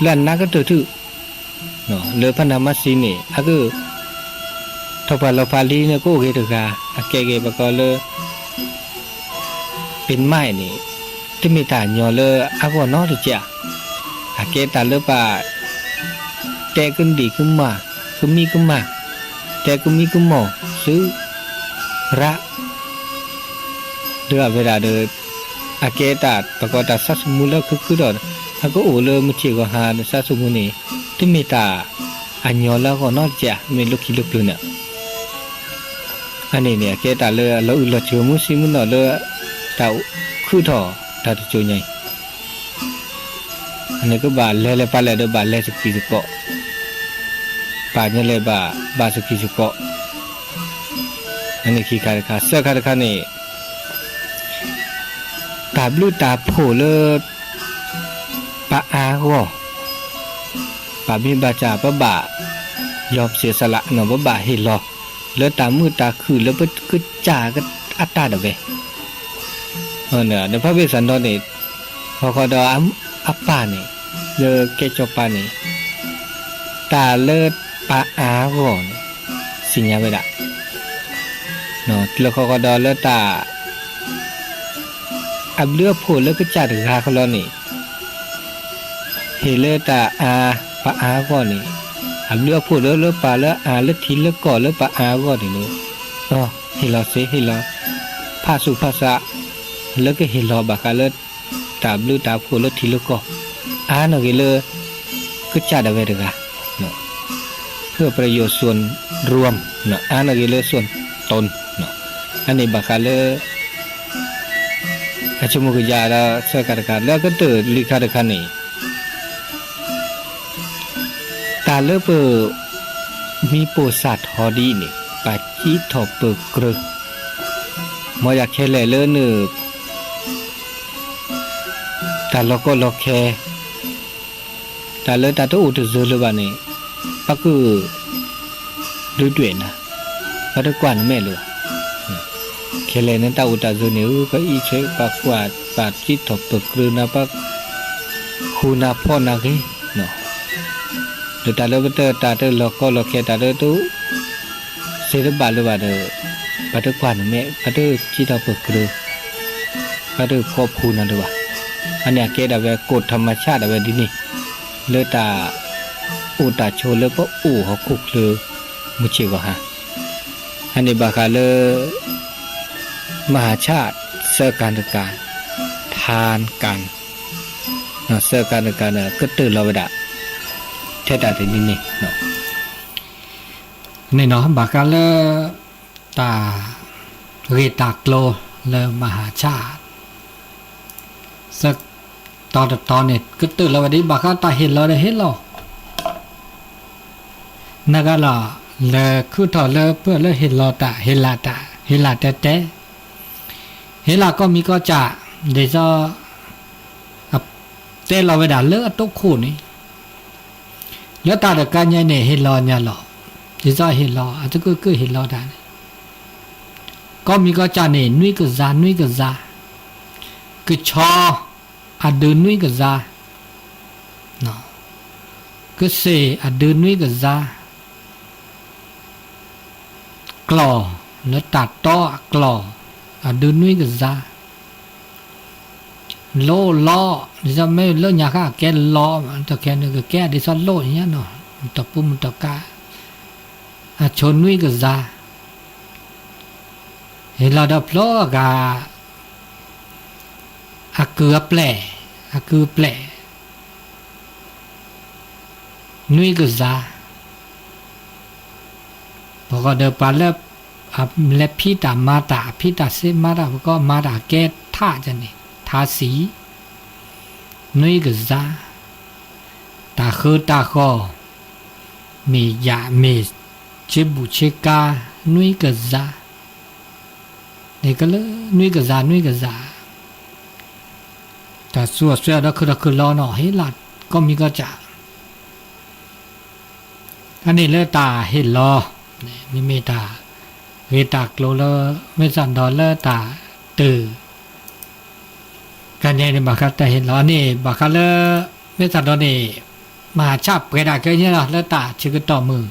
လၢအနးကတၢၢ်ထူၣ် လၢဖးနၤမါစံန့ၣ် အက ထီၣ်ပှၢ်လီၤဖးလံန့ၣ် ကအိၣ်ဂ့ၤတဂၤ အကဲဂ့ၤပကီလၢ ပ့ၣ်မးန့ၣ် တမ့ၢ်တၢ်ညီလၢအဂီၢ်နီတစဲး, အကဲတၢ်လၢပ တဲကဒံၣ်ကမၣ် ကမံကမၣ် တဲကမံကမီၣ် သု ရၣ် ဒီးအဝဲဒၣ်ဒီး အကဲတၢ်ပကီတၢ်သးစူၤမူလၢခုခုဒီး အကအိၣ်လၢမုၢ်ဆ့ၣ်ဂီၤဟါဒီးသးစူၤမူန့ၣ် တမ့ၢ်တၢ်အညီလၢအဂီၢ်နီတစဲး မ့ၢ်လၢခံလၢပျၢၤန့ၣ် အန့ၣ်န့ၣ် အကဲတၢ်လၢအလီၤအုၣ်လီၤစၢၤမုၢ်ဆ့ၣ်မုၢ်နီၢ်လၢ တၢ်ခုၣ်ထီၣ်တၢ်တစိၤညါအံၤ အန့ၣ်ကဘၣ်လဲၤလဲၤပာ်လဲၣ်ဒီးဘၣ်လဲၤစကံးစကီး, ပာ်ညါလဲၣ်ဘၣ် ဘၣ်စကံးစကီး န့ၣ်ခံခါတခါ, သၢခါတခါန့ၣ် တၢ်ဘျုးတၢ်ဖှိၣ်လၢ ပှၤအါဂီၢ်, ပှၤမ့ၢ်ဘၣ်စၢ် ပဘၣ် ယီၤစံးစလးနီၤ ပဘၣ်ဟ့ၣ်လီၤ လၢတၢ်မုာ်တၢ်ခုၣ်လၢပကစၢ်အတၢ်ဒၣ်ဝဲ ဒီးဖဲဘၣ်ဆၣ်ဒီးန့ၣ် ဟီဃီဒီးအပၢ်န့ၣ် လၢကဲစီၤပၤန့ၣ် တၢ်လၢပှၤအါဂီၢ်န့ၣ် သ့ၣ်ညါဝဲဒၣ် လၢဃီဃီဒီးလၢတၢ် အဘျုးအဖှိၣ်လၢကစၢ်တဂၤဃီလီၤန့ၣ် ဟ့ၣ်လၢတၢ်အါ ပှၤအါဂီၢ်န့ၣ် အဘျုးအဖှိၣ်လၢ လၢပှၤလၢအါလၢထံလၢကီၢ်လၢပှၤအါဂီၢ်န့ၣ်လီၤ. ဟ့ၣ်လီၤစ့ ဟ့ၣ်လီၤ ဖးဆူးဖးဆး လၢကဟ့ၣ်လီၤဘၣ်ဃးလၢ တၢ်ဘျုးတၢ်ဖှိၣ်လၢထံလၢကီၢ် အါန့ၢ်ဂ့ၤလၢ ကစၢ်ဒၣ်ဝဲတဂၤ เพื่อประโยชน์ส่วนรวม အါန့ၢ်ဂ့ၤလၢ ส่วนตน အန့ၣ်ဘၣ်ဃးလၢ အဆိကမိၣ်ကယၤဒီး သၢခါတခါ လၢအကတၢၢ်လွံၢ်ခါတခါန့ၣ် တၢ်လၢပ မံပိာ်စၢ်ထီဒ်အံၤန့ၣ် ပာ်စံးထီၣ်ပၢၢ်ကြၢး မ်ယၤခဲလၢာ်လၢန တၢ်လီၤကီလီၤခဲ တၢ်လၢတၢ်တအိၣ်တစၢၤလၢၤဘၣ်န့ၣ် ပက ဒုးဒွဲၣ်နၤ ပတကွၢ်နမဲာ်လၢၤဘၣ်. ခဲလၢာ်န့ၣ်တၢ်အိၣ်တၢ်စၢၤန့ၣ် ပအံးဆၢ ပှၤကွၢ် ပာ်စံးထီၣ်ပၢၢ်ကြၢးနၤ ပ ဃူနၤဖီၣ်နၤဂ့ၤ ဒီးတၢ်လၢပတၢ် တၢ်တလီၤကီလီၤခဲ တၢ်တ စ့တဘၣ်လၢၤဘၣ်ဒီး ပတကွၢ်နမဲာ် ပတစံးထီၣ်ပၢၢ်ကြၢး ပတဖီၣ်ဖှူနၤလၢၤဘၣ်. အန့ၣ်အကဲဒၣ်ဝဲ กฎธรรมชาติ ဒၣ်ဝဲဒ်န့ၣ် လၢတၢ်အိၣ်တၢ်ဆိးလၢပအိၣ်ဟီၣ်ခိၣ်ချၢ မုၢ်ဆ့ၣ်ဂီၤဟါ အန့ၣ်ဘၣ်ဃးလၢ มหาชาติ သၢကၤတကၤ ทานกัน သၢကၤတကၤန့ၣ် ကတၢၢ်လီၤဝဲဒၣ် ထဲတၢ်တနံၤန့ၣ် န့ၣ်နီၤ ဘၣ်ဃးလၢ တၢ်ဂ့ၢ်တၢ်ကျိၤလၢ มหาชาติ သၢတီၤတတီၤန့ၣ် ကတၢၢ်လီၤဝဲဒၣ် ဘၣ်ဃးတၢ်ဟ့ၣ်လီၤဒီးဟ့ၣ်လီၤ နဂၤလီၤ လဲၤခုၣ်ထီၣ်လၢပၢၢ်လၢဟ့ၣ်လီၤတၢ် ဟ့ၣ်လီၤတၢ် ဟ့ၣ်လီၤတဲတဲ ဟ့ၣ်လီၤကီၢ်မံၤကီၢ်စဲၣ် ဒ်သိး တဲလီၤဝဲဒၣ်လၢအတိခိၣ်န့ၣ် လၢတၢ်တကါညါန့ၣ် ဟ့ၣ်လီၤညါလီၤ ဒ်သိးဟ့ၣ်လီၤ အတကုၢ်ကုၢ်ဟ့ၣ်လီၤတၢ်န့ၣ် ကီၢ်မံၤကီၢ်စဲၣ်န့ၣ် နွံကစၢ် နွံကစၢ် ကဆီ အဒုးနွံကစၢ် ကစ့ၣ် အဒုးနွံကစၢ် ကျီၢ် လၢတၢ်တီအကျီၢ် အဒုးနွံကစၢ် လိၣ်လီၢ် ဒ်သိးမ့ၢ်လၢညါဃၣ်ကဲလီၢ် တခဲန့ၣ်ကကဲဒ်သိးလိၣ်ညါနီၤ မုၢ်တပူၤမုၢ်တကါ အဆိနွံကစၢ် ဟ့ၣ်လီၤဒီးဖျိအဂၤ အကုၢ်အပျဲၢ် အကုၢ်အပျဲၢ် နွံကစၢ် ပဃီဒီးပှၤလၢ လဲၤဖံးတၢ်မၤတၢ် အဖံးတၢ်စ့မၤတၢ် ပကီမၤတၢ်ကဲထးန့ၣ် ထးစံ နွံကစၢ် တၢ်ဃၢတၢ်ဃီၤ မ့ၢ်ယၣ်မ့ၢ် ဆ့ဘူးဆ့ကၤ နွံကစၢ် န့ၣ်ကလၢ နွံကစၢ် နွံကစၢ် တၢ်စူၤအီၣ်စူၤအီဒီးခုၣ်ထီၣ်ခုၣ်လီၤနီၤ ဟ့ၣ်လီၤကီၢ်မံၤကီၢ်စဲၣ် အန့ၣ်လၢတၢ်ဟ့ၣ်လီၤ မ့မ့ၢ်တၢ်ဂ့ၢ်တၢ်ကျိၤလၢ မ့ၢ်စးဒီးလၢတၢ်တုၤ ကန့ၣ်န့ၣ် ဘၣ်ဃးတၢ်ဟ့ၣ်လီၤန့ၣ် ဘၣ်ဃးလၢ မ့ၢ်စးဒီးန့ၣ် မၤဆၣ်ပှဲၤဒၣ်ကဲညါလီၤ လၢတၢ်ဆၢကတီၢ်မုၢ်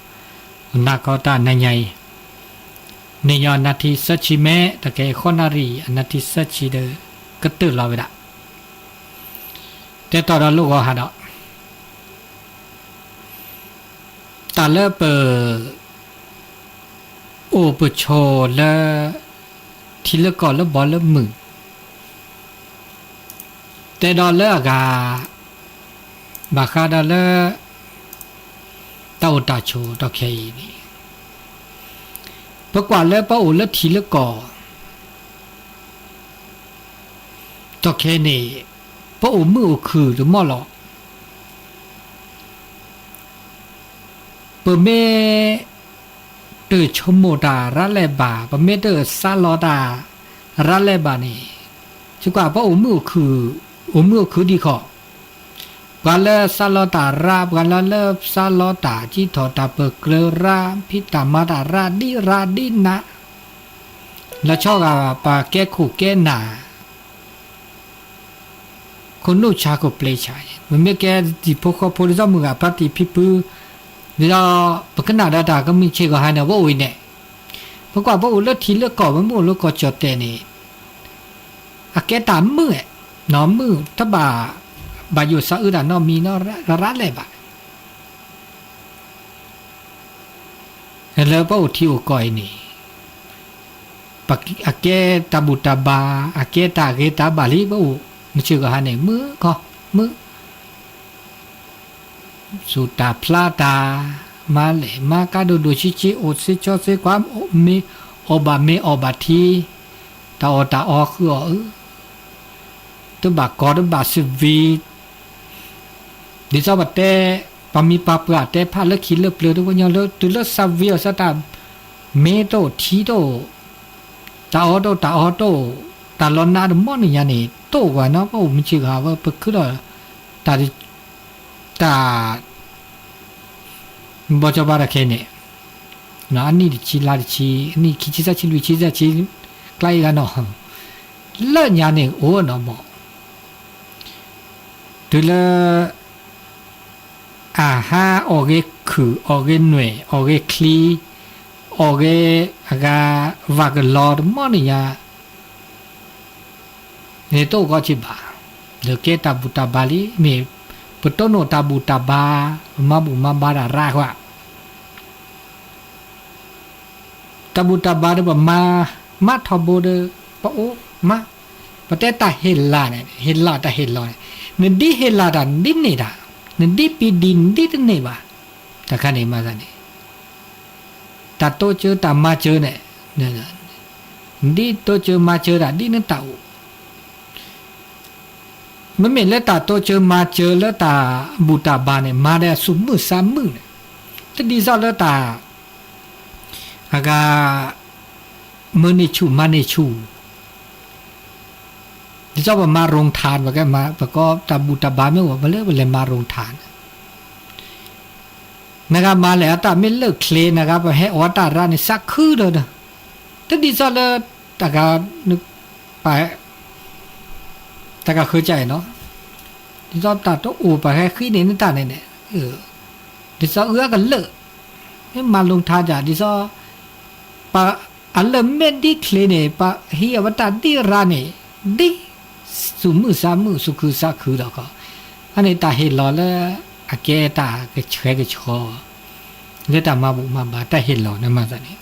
နၤကီတၢ်နၤညါအံၤ န့ၣ်ညီနၢ်ထံသၢဆံမဲ တကဲဃီနၣ်ရံၣ် အနၢ်ထံသၢဆံဒီး ကတၢၢ်လီၤဝဲဒၣ် တဲတီၢ်ဒီးလိၣ်ဂီၤဟးဒီး တၢ်လၢပ အိၣ်ပဆိးလၢ ထံလၢကီၢ်လၢဘီလၢမုၢ် တဲဒီးလၢအဂၤ ဘၣ်ဃးဒီးလၢ တၢ်အိၣ်တၢ်ဆိးတီၢ်ခဲအံၤန့ၣ် ပကွၢ်လၢပအိၣ်လၢထံလၢကီၢ် တီၢ်ခဲန့ၣ် ပအိၣ်မုာ်အိၣ်ခုၣ်တမီၢ်လီၤ. ပမ့ၢ် တဆိကမိၣ်တၢ်ရၤလဲၣ်ဘၣ်, ပမ့ၢ်တစးလီၤတၢ်ရၤလဲၣ်ဘၣ်န့ၣ်, ယကွၢ်ပအိၣ်မုာ်အိၣ်ခုၣ်, အိၣ်မုာ်အိၣ်ခုၣ်ဒံးခီ, ပှၤလၢစးလီၤတၢ်ရၤ, ပှၤလၢလၢစးလီၤတၢ်စံးထီၣ်တၢ်ပၢၢ်ကျၢၤရၤ, ဖံးတၢ်မၤတၢ်ရၤဒ်ရၤဒ်နး, လီၤဆီဂာ်ပှၤကဲခိၣ်ကဲနၢ် ခိၣ်နူာ်ဆါခိၣ်ပျ့ဆါ, ပမ့ၢ်ကဲတံၤဖိဃီဖိဒ်သိးမုၢ်ဂၤဖါတံၢ်ဖံဖု, ဒ်သိး ပကနၣ်ဒီးတၢ်ကမုၢ်ဆ့ၣ်ဂီၤဟါန့ၣ် ပအိၣ်အံၤန့ၣ်, ပကွၢ်ပအိၣ်လၢထံလၢကီၢ် ပမ့ၢ်အိၣ်လၢကီၢ်ကၠီၣ်တဲာ်န့ၣ်, အကဲတၢ်မုာ်, မုာ်တဘၣ်, ဘၣ်ယိၣ်စးအုးတၢ်နီတမံၤနီတဂၤလဲၣ်ဘၣ်. လၢပအိၣ်ထံအိၣ်ကီၢ်အံၤန့ၣ်, အကဲတၢ်ဘူၣ်တၢ်ဘါ, အကဲတၢ်ဂ့ၤတၢ်ဘၣ်လံ ပအိၣ်မုၢ်ဆ့ၣ်ဂီၤဟါန့ၣ် မုာ်ခီ, မုာ်, စူၢ်တၢ်ဖျါတၢ်, မၤလဲၢ်မၤကါဒိၣ်ဒိၣ်ဆံးဆံး, အိၣ်သ့ဆီသ့ကွၢ်, မ့ၢ်အီၣ်ဘၣ်မ့ၤအီၣ်ဘၣ်ထံ, တၢ်အီၣ်တၢ်အီဃုအီၣ်အု, တဘၣ်ကီတဘၣ်စံးဝံၤ ဒ်သိးပတဲ, ပှၤမံၤပှၤပှၢ်တဲဖးလၢခံလၢပျၢၤတဝဲညီလၢ တုၤလၢစၢ်ဝံၤအီၤစၢ်တၢ်, မ့ၢ်တအိၣ်ထံတအိၣ်, တၢ်အီတအိၣ်တၢ်အီတအိၣ်, တၢ်လီၤနးတမီၢ်န့ၣ်ညါန့ၣ် တအိၣ်ကွၢ်နီၤ ပအိၣ်မုၢ်ဆ့ၣ်ဂီၤဝဲ ပခုဒီး, တၢ်, တၢ် ဘီကၠီဘါတၢ်ခဲအံၤန့ၣ်, အနံၣ်တဆံလါတဆံ, အနံၣ်ခံဆံသၢဆံလွံၢ်ဆံသၢဆံ, ကျါအံၤဂၤနီၤ, လၢညါန့ၣ်အိၣ်နီၤမး, တုၤလၢ အဟါအီၣ်ဂ့ၤခုၣ်, အီၣ်ဂ့ၤနွဲၣ်, အီၣ်ဂ့ၤချံ, အီၣ်ဂ့ၤအဂၤ, ဝၤကလီၤတမီၢ်န့ၣ်ညါ န့ၣ်တအိၣ်ကီးက့ဘၣ်, ဒီးကဲတၢ်ဘူၣ်တၢ်ဘါလံ, မ့ၢ်ပတိၢ်နီၣ်တၢ်ဘူၣ်တၢ်ဘါ, ပမၤဘူၣ်မၤဘါတၢ်ရးဃာ် တၢ်ဘူၣ်တၢ်ဘါဒီးပမၤ, မၤထီဘိဒီး, ပအိၣ်မး, ပတဲတၢ်ဟ့ၣ်လၤန့ၣ်, ဟ့ၣ်လၤတၢ်ဟ့ၣ်လီၤန့ၣ်, နဒ်ဟ့ၣ်လၤတၢ်ဒ်န့ၣ်တၢ်, နဒ်ပံၤဒံးနဒ်တန့ၢ်ဘၣ်, တၢ်ခါန့ၣ်မၤသးန့ၣ် တၢ်တိစၢၤတၢ်မၤစၢၤန့ၣ်, ဒ်တိစၢၤမၤစၢၤတၢ်ဒ်နတၢ်အိၣ်, မ့မ့ၢ်လၢတၢ်တိစၢၤမၤစၢၤလၢတၢ်ဘူၣ်တၢ်ဘါန့ၣ် မၤဒီးစူၢ်မုၢ်သးမုာ်န့ၣ်, တဒ်သိးလၢတၢ် အဂၤ မၢန့ၢ်ဆူၣ်မၤန့ၢ်ဆူၣ်, ဒ်သိးပမၤရိၣ်ထၣ် ပကဲမၤ ပကီတၢ်ဘူၣ်တၢ်ဘါမ့ၢ်အိၣ် ပလၢပလဲၤမၤရိၣ်ထၣ်န့ၣ်, နဂၤမၤလဲၣ်အတၢ်မ့ၢ်လၢာ်ချ့ နဂၤပဟဲအီၣ်တၢ်ရါန့ၣ် သးခုဒီး, တဒ်သိးလၢ တဂၤ ပ တၢ်ကဃၢၤကၢ်အံၤနီၤ, ဒ်သိးတၢ်တအိၣ်ပှၤဟဲဃံန့ၢ်နတၢ်န့ၣ်န့ၣ်, ဒ်သိးအုၣ်အကလၢာ်, မ့ၢ်မၤလိၣ်ထါဒၣ် ဒ်သိး ပှၤအလၢၢ်မ့ၢ်ဒ်ချ့န့ၣ် ပှၤဟံးအဝဲတၢ်ဒ်ရါန့ၣ်, ဒ်စူၢ်မုၢ်သးမုာ် စူၢ်ခုသးခုဒီးကီး, အန့ၣ်တၢ်ဟ့ၣ်လီၤလၢ အကဲတၢ်ကဆှဲကဆှီ လၢတၢ်မၤဘူၣ်မၤဘါတၢ်ဟ့ၣ်လီၤန့ၣ်မၤသးန့ၣ်,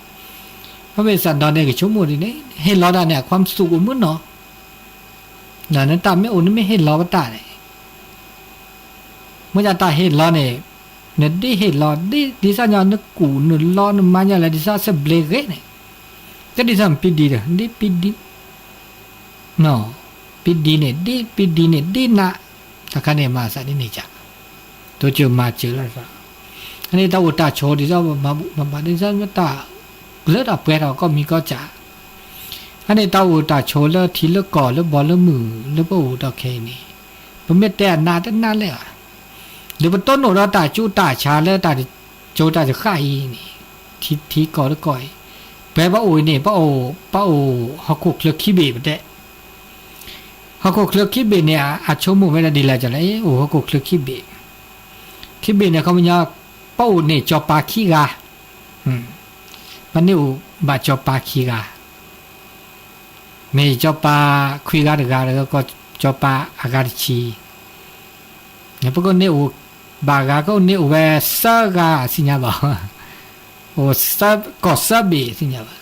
အဝဲစးဒီးန့ၣ်ကဆိကမိၣ်ဒ်န့ၣ် ဟ့ၣ်လီၤတၢ်န့ၣ် အခွါစူၢ်အိၣ်မုၢ်နီၤ, နတၢ်မ့ၢ်အိၣ်နမ့ၢ်ဟ့ၣ်လီၤဝဲတၢ်န့ၣ်, မ့ၢ်ဒၣ်တၢ်ဟ့ၣ်လီၤန့ၣ်, နဒ်ဟ့ၣ်လီၤ ဒ် ဒ်သိးညီနကူၣ်နလီနမါညီလဲၣ် ဒ်သိးစဘျ့ဂ့ၤန့ၣ်, ကဲဒ်သိးပံဒံးဒီး ဒ်ပံဒံး ပံဒံးန့ၣ် ဒ်ပံဒံးန့ၣ် ဒ်နး, တၢ်ခါန့ၣ်မၤသးဒ်န့ၣ်ကၢ်, တိစၢၤမၤစၢၤလီၤ, အန့ၣ်တၢ်အိၣ်တၢ်ဆိးဒ်သိးပမၤဘူၣ်မၤဘါဒ်သိးတၢ် လၢတၢ်ပှဲၤထီၣ်ကီၢ်မံၤကီၢ်စဲၣ်, အန့ၣ်တၢ်အိၣ်တၢ်ဆိးလၢထံလၢကီၢ်လၢဘီလၢမုၢ်လၢပအိၣ်ဒီးခဲအံၤန့ၣ်, ပမ့ၢ်တဲအနးတနးလဲၣ်ဧါ, ဒီးပတိၢ်နီၣ်ဒီးတၢ်ကၠူတၢ်ဆါလၢတၢ်ကၠိတၢ်ကဃၣ်အံၤန့ၣ်, ထံထံကီၢ်လၢကီၢ်အံၤ, ပှဲၤပအိၣ်အံၤန့ၣ် ပအိၣ် ပအိၣ်ဟီၣ်ခိၣ်ချၢခံဘ့ၣ်ပတဲ ဟီၣ်ခိၣ်ချၢခံဘ့ၣ်န့ၣ် အဆိကမိၣ်ဝဲဒၣ်ဒ်လဲၣ်လဲၣ် အိၣ်ဟီၣ်ခိၣ်ချၢခံဘ့ၣ်, ခံဘ့ၣ်န့ၣ် ခီပညီ ပအိၣ်န့ၣ်စီၤပၤခံဂၤ, ပန့ၢ်အိၣ်ဘၣ်စီၤပၤခံဂၤ, မ့ၢ်စီၤပၤခွံဂၤတဂၤဒီး စီၤပၤအဂၤတဆံ, ပကန့ၢ်အိၣ်ဘၣ်ဂၤ ကန့ၢ်အိၣ်ဝဲသၢဂၤသ့ၣ်ညါဘၣ်, အိၣ် ကီၢ်သၢဘ့ၣ်သ့ၣ်ညါဘၣ်,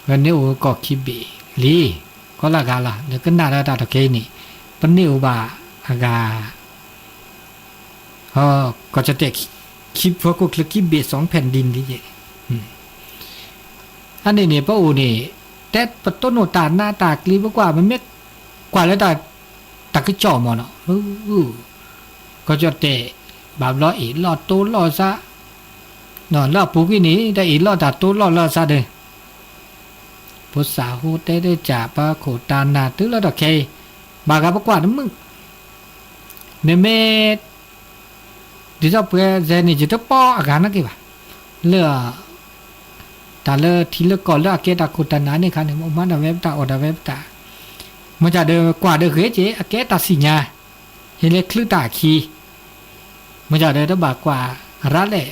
ပန့ၢ်အိၣ်ကီၢ်ခံဘ့ၣ်လံ, ကီၢ်လၢဂၤလီၤ ဒီးကနၣ်ဒီးတၢ်တခဲအံၤန့ၣ်, ပန့ၢ်အိၣ်ဘၣ်အဂၤ ကီၢ်ကၠီၣ်တဲၣ် ခံဖီခိၣ်ချၢခံဘ့ၣ် စီၤဖဲၣ်ဒံလံ, အန့ၣ်န့ၣ် ပအိၣ်န့ၣ် တဲပတိၢ်နီၣ်တၢ်နးတၢ်ကျံၤ ပကွၢ် ပမ့ၢ်ကွၢ်လၢတၢ်ကစီၣ်မ့ၢ်နီၤ, ကီၢ်ကၠီၣ်တဲၣ် ဘၣ်ဘျီအံၤ လီၢ်တိလီၢ်ဆါ, လၢအပူၤကွံာ်န့ၣ် တၢ်အ့ၣ်လိာ်တၢ်တိလိာ်လၢအသးဒီး ဖိစၢ်ဟူတဲတကး ပှၤခိၣ်တၢ်နၢ်တုၤလၢတၢ်ခဲအံၤ ဘၣ်ဂၤပကွၢ်တမုာ် နမ့ၢ် ဒ်သိးပှၤစဲန့ၣ် ယတပီအဂၤနာ်က့ဘၣ်, လၢ တၢ်လၢထံလၢကီၢ်လၢအကဲတၢ်ခိၣ်တၢ်နၢ်န့ၢ်ခါန့ၣ် မ့ၢ်မၤတၢ်ဝဲပတၢ်အီၣ်တၢ်ဝဲပတၢ်, မ့ၢ်ဒၣ်ဒီးကွၢ်ဒီးဂ့ၤက့ၤ အကဲတၢ်စံၣ်ညါ ဟ့ၣ်လၢချုးတၢ်အခံ, မ့ၢ်ဒၣ်ဒီးတဘၣ်ကွၢ်ရၤလဲၣ်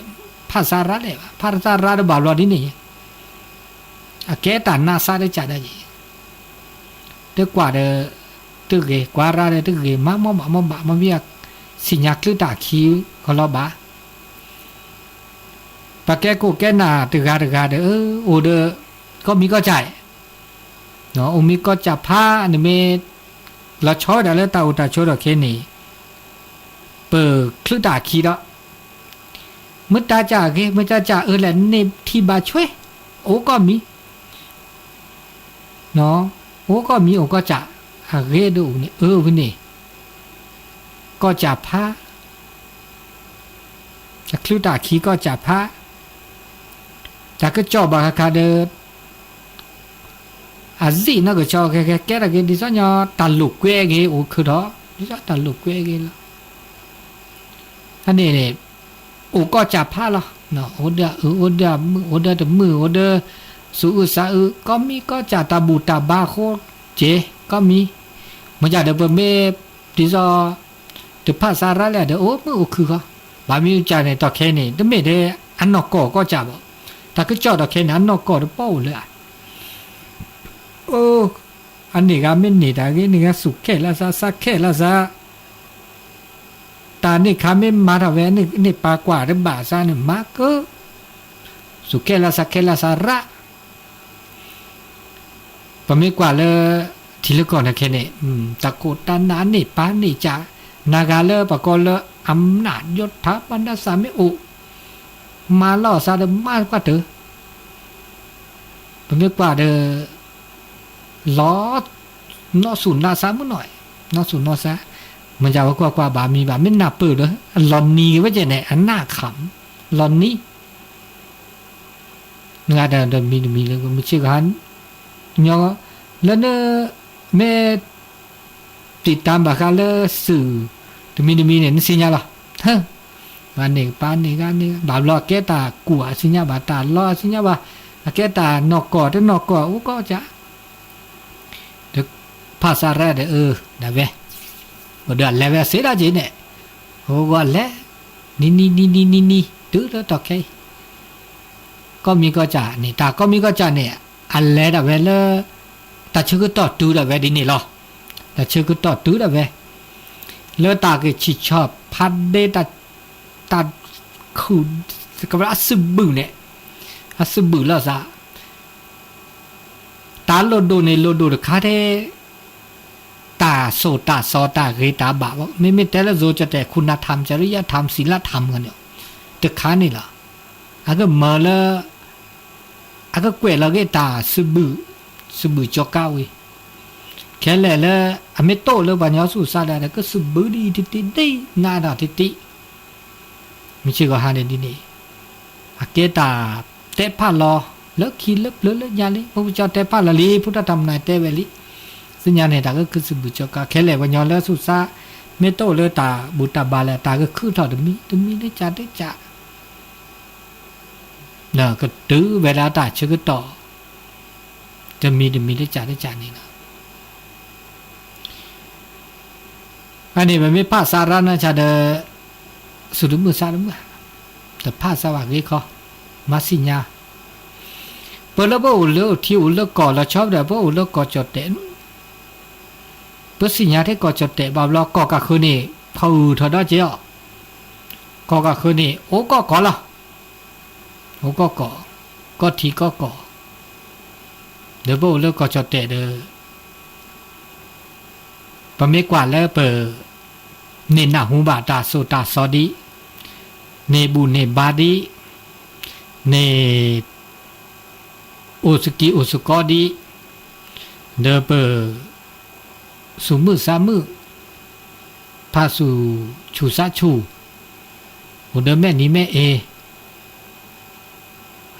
ဖးစါရၤလဲၣ်ဘၣ်, ဖးတသးရၤတဘၣ်ဘျီဒ်န့ၣ် အကဲတၢ်နးစါတကးဒၣ်ယံၤ တကွၢ်ဒီး တဂ့ၤ ကွၢ်ရၤဒီးတဂ့ၤ မၤမ့ၢ်ဘၣ်မ့ၢ်ဘၣ် မ့ၢ်မ့ၢ် စံၣ်ညါချုးတၢ်အခံဃီလီၤဘၣ်. ပှၤကဲခိၣ်ကဲနၢ်တဂၤတဂၤဒီး အိၣ်ဒီး ကီၢ်မံၤကီၢ်စဲၣ်, အိၣ်မံၤကီၢ်စဲၣ်ဖး နမ့ၢ် လီၤဆီဝဲဒၣ်လၢတၢ်အိၣ်တၢ်ဆိးဒီးခဲန့ၣ် ပချုးတၢ်အခံဒီး မ့ၢ်တၢ်ကၢ်အဂ့ၤ မ့ၢ်တၢ်ကၢ်အၢလဲၣ် န့ၢ်ထံဘၣ်ဆွဲ အိၣ်ကီၢ်မံၤ အိၣ်ကီၢ်မံၤအိၣ်ကီၢ်စဲၣ် အဂ့ၤဒိၣ်န့ၣ် အၢဝဲန့ၣ် ကီၢ်စဲၣ်ဖး အချုးတၢ်အခံကီၢ်စဲၣ်ဖး တၢ်ကစီၣ်ဘၣ်ဃးခါဒီး အစံးနီၢ်ကဆီ ကဲထီၣ်က့ၤ ဒ်သိးညီတၢ်လိာ်ကွဲအဂ့ၤ အိၣ်ခုၣ်ထီၣ် ဒ်သိးတၢ်လိာ်ကွဲအဂ့ၤလီၤ. အန့ၣ်န့ၣ် အိၣ်ကီၢ်စဲၣ်ဖးလီၤ. အိၣ်ဒီးအုၣ် အိၣ်ဒီးမုာ် အိၣ်ဒီးတမုာ် အိၣ်ဒီး စူးအုးစးအုး ကီၢ်မံၤကီၢ်စဲၣ် တၢ်ဘူၣ်တၢ်ဘါအဃိ ကဲ ကီၢ်မံၤ မ့ၢ်ဒၣ်ဒီးပမ့ၢ် ဒ်သိး တဖးစါရၤလဲၣ်ဒီး အိၣ်မုာ်အိၣ်ခုၣ်ဃီ ဘၣ်မနုၤကၢ်န့ၣ် တီၢ်ခဲအံၤန့ၣ် တမ့ၢ်ထဲအနီၢ်ကီၢ်ကီၢ်စဲၣ်ဘၣ်. တၢ်ကစီၣ်တီၢ်ခဲအံၤန့ၣ် အနီၢ်ကီၢ်တပီၢ်အိၣ်လၢ အိၣ် အန့ၣ်ဂၤမ့ၢ်န့ၢ်တၢ်ဂ့ၤ န့ၢ်ဂၤစူၢ်ခဲလၢာ်စး စးခဲလၢာ်စး တၢ်န့ၢ်ခါမ့ၢ်မၤထီၣ်ဝဲ န့ၢ်ပာ်ကွၢ်တဘၣ်စးန့ၣ်မၤကၢ စူၢ်ခဲလၢာ်စး ခဲလၢာ်စးရး ပမ့ၢ်ကွၢ်လၢ ထံလၢကီၢ်န့ၣ်ခဲန့ၣ် တၢ်ခိၣ်တၢ်နၢ်န့ၢ်ပၢ်န့ၢ်စး နၤဂၤလၢပှၤကိးလၢ อำนาจ ယိၤထါ မၤနၢၤစၢ်မ့ၢ်အိၣ် မၤလီၤစၢ်ဒီးမၤပှၢ်တၢၢ် ပမ့ၢ်ကွၢ်ဒီး လီၤ နီၢ်ဆူၣ်နီၢ်ဆါမုၢ်နီၢ် နီၢ်ဆူၣ်နီၢ်ဆါ မ့ၢ်ယဝဲကွၢ်ကွၢ်ဘၣ်မံၤဘၣ် မ့ၢ်နၢ်ပၢၢ်ဒီး အလီၤနံၤက့ၤဝဲကဲန့ၣ် အနၢ်ခး လီၤနံၤ နဂၤဒီးမံၤတမံၤလၢမုၢ်ဆ့ၣ်ကဟါ ညီ လၢန မ့ၢ် တံာ်တၢ်ဘၣ်ဃးလၢစုး တမံၤတမံၤန့ၣ် နသ့ၣ်ညါလီၤ ဂၤန့ၣ်ကပၤန့ၣ်ဂၤန့ၣ် ဘၣ်ဘျီအကဲတၢ်ကူၣ်အသ့ၣ်ညါဘၣ် တၢ်လီအသ့ၣ်ညါဘၣ် အကဲတၢ်နီၢ်ကီၢ်တနီၢ်ကီၢ်အိၣ်ကီၢ်စး ဒီးဖးစါရၤဒီးအၢ ဒၣ်ဝဲ အိၣ်ဒီးအလဲၤဝဲစ့ဒၣ်က့ၤန့ၣ် အိၣ်ဂီၢ်လဲၤ နံၤနံၤနံၤနံၤနံၤနံၤ တုၤလၢတီၢ်ခဲအံၤ ကီၢ်မံၤကီၢ်စဲၣ်န့ၣ် တၢ်ကီၢ်မံၤကီၢ်စဲၣ်န့ၣ် အလဲၤဒၣ်ဝဲလၢ တၢ်ဆၢကတီၢ်တုၤဒၣ်ဝဲဒ်န့ၣ်လီၤ. တၢ်ဆၢကတီၢ်တုၤဒၣ်ဝဲ လၢတၢ်ဂ့ၢ်ဆံၣ်ဆီၣ်ဖးဒ့ တၢ် တၢ်ခုၣ် ကဘၣ်အစုဘုၣ်န့ၣ် အစုဘုၣ်လီၤစး တၢ်လိၣ်ဒိၣ်န့ၣ်လိၣ်ဒိၣ်တခါထဲ တၢ်စိၢ်တၢ်စီတၢ်ဂ့ၤတၢ်ဘၣ်ဘၣ် မ့မ့ၢ်တဲလၢ ဇိုဝ်းကၠီၣ်တဲၣ် คุณธรรม จริยธรรม ศีลธรรม ကန့ၣ် တခါန့ၣ်လီၤ. အကမၤလၢ အကကွဲးလီၤက့ၤတၢ်စုဘုၣ် စုဘုၣ်ကၠီကါဝံၤ ခဲလၢာ်လၢ အမ့ၢ်တိၢ်လၢပှၤကညီဆူၣ်စါဒၣ်ဒီး ကစုဘုၣ်ဒ်တံၢ်တံၢ်ဒ်နးဒီးတံၢ်တံၢ် မုၢ်ဆ့ၣ်ကီၢ်ဟါန့ၣ်ဒ်န့ၣ် အကဲတၢ်တဲဖးလီၤ လၢခံလၢပျၢၤလၢညါလံ ဖိကၠီတဲဖးလီၤလံ ဖိတၢ်တၢ်မနုၤတဲဝဲလံ သ့ၣ်ညါန့ၣ် တၢ်ကခုၣ်စုဘုၣ်ကၠီကါ ခဲလၢာ်ပှၤကညီလၢဆူၣ်စါ မ့ၢ်တိၢ်လၢတၢ်ဘူၣ်တၢ်ဘါလၢ တၢ်ကခုၣ်ထီၣ်တမံၤ တမံၤလၢကၠးတကၠး ကတုၤဝဲဒၣ်တၢ်ဆၢကတီၢ် တမံၤတမံၤလၢကၠးတကၠးန့ၣ်လီၤ. အန့ၣ်ပမ့ၢ်ဖးစါရၣ်နီၢ်ဆါဒီး စူၢ်တမုာ်စါတမုာ် တဖးစါဘၣ်ဂ့ၤခီ မၤသ့ၣ်ညါ ပလၢပအိၣ်လၢထံအိၣ်လၢကီၢ်လီၤဆီဒီး ပအိၣ်လၢကီၢ်ကၠီၣ်တဲာ် ပသ့ၣ်ညါထဲကီၢ်ကၠီၣ်တဲာ်ဘၣ်ဘျီ ကီၢ်ကးဃၢၤန့ၣ် ဖီအုၣ်ထီၣ်ဒီးက့ၤအီၤ ကီၢ်ကးဃၢၤန့ၣ် အိၣ်ကီၢ်ကီၢ်လီၤ အိၣ်ကီၢ်ကီၢ် ကီၢ်ထံကီၢ်ကီၢ် ဒီးပအိၣ်လၢကီၢ်ကၠီၣ်တဲာ်ဒီး ပမ့ၢ်ကွၢ်လၢပ န့ၢ်နၢ်ဟူဘၣ်တၢ်စိၢ်တၢ်စီဒံး, န့ၢ်ဘူၣ်န့ၢ်ဘါဒံး, န့ၢ် အိၣ်စကံအိၣ်စကီဒံး, ဒီးပ စူၢ်မုာ်သးမုာ်, ဖးစူၢ်ဆူၣ်သးဆူၣ်, အိၣ်ဒီးမဲာ်နံၤမဲာ်အ့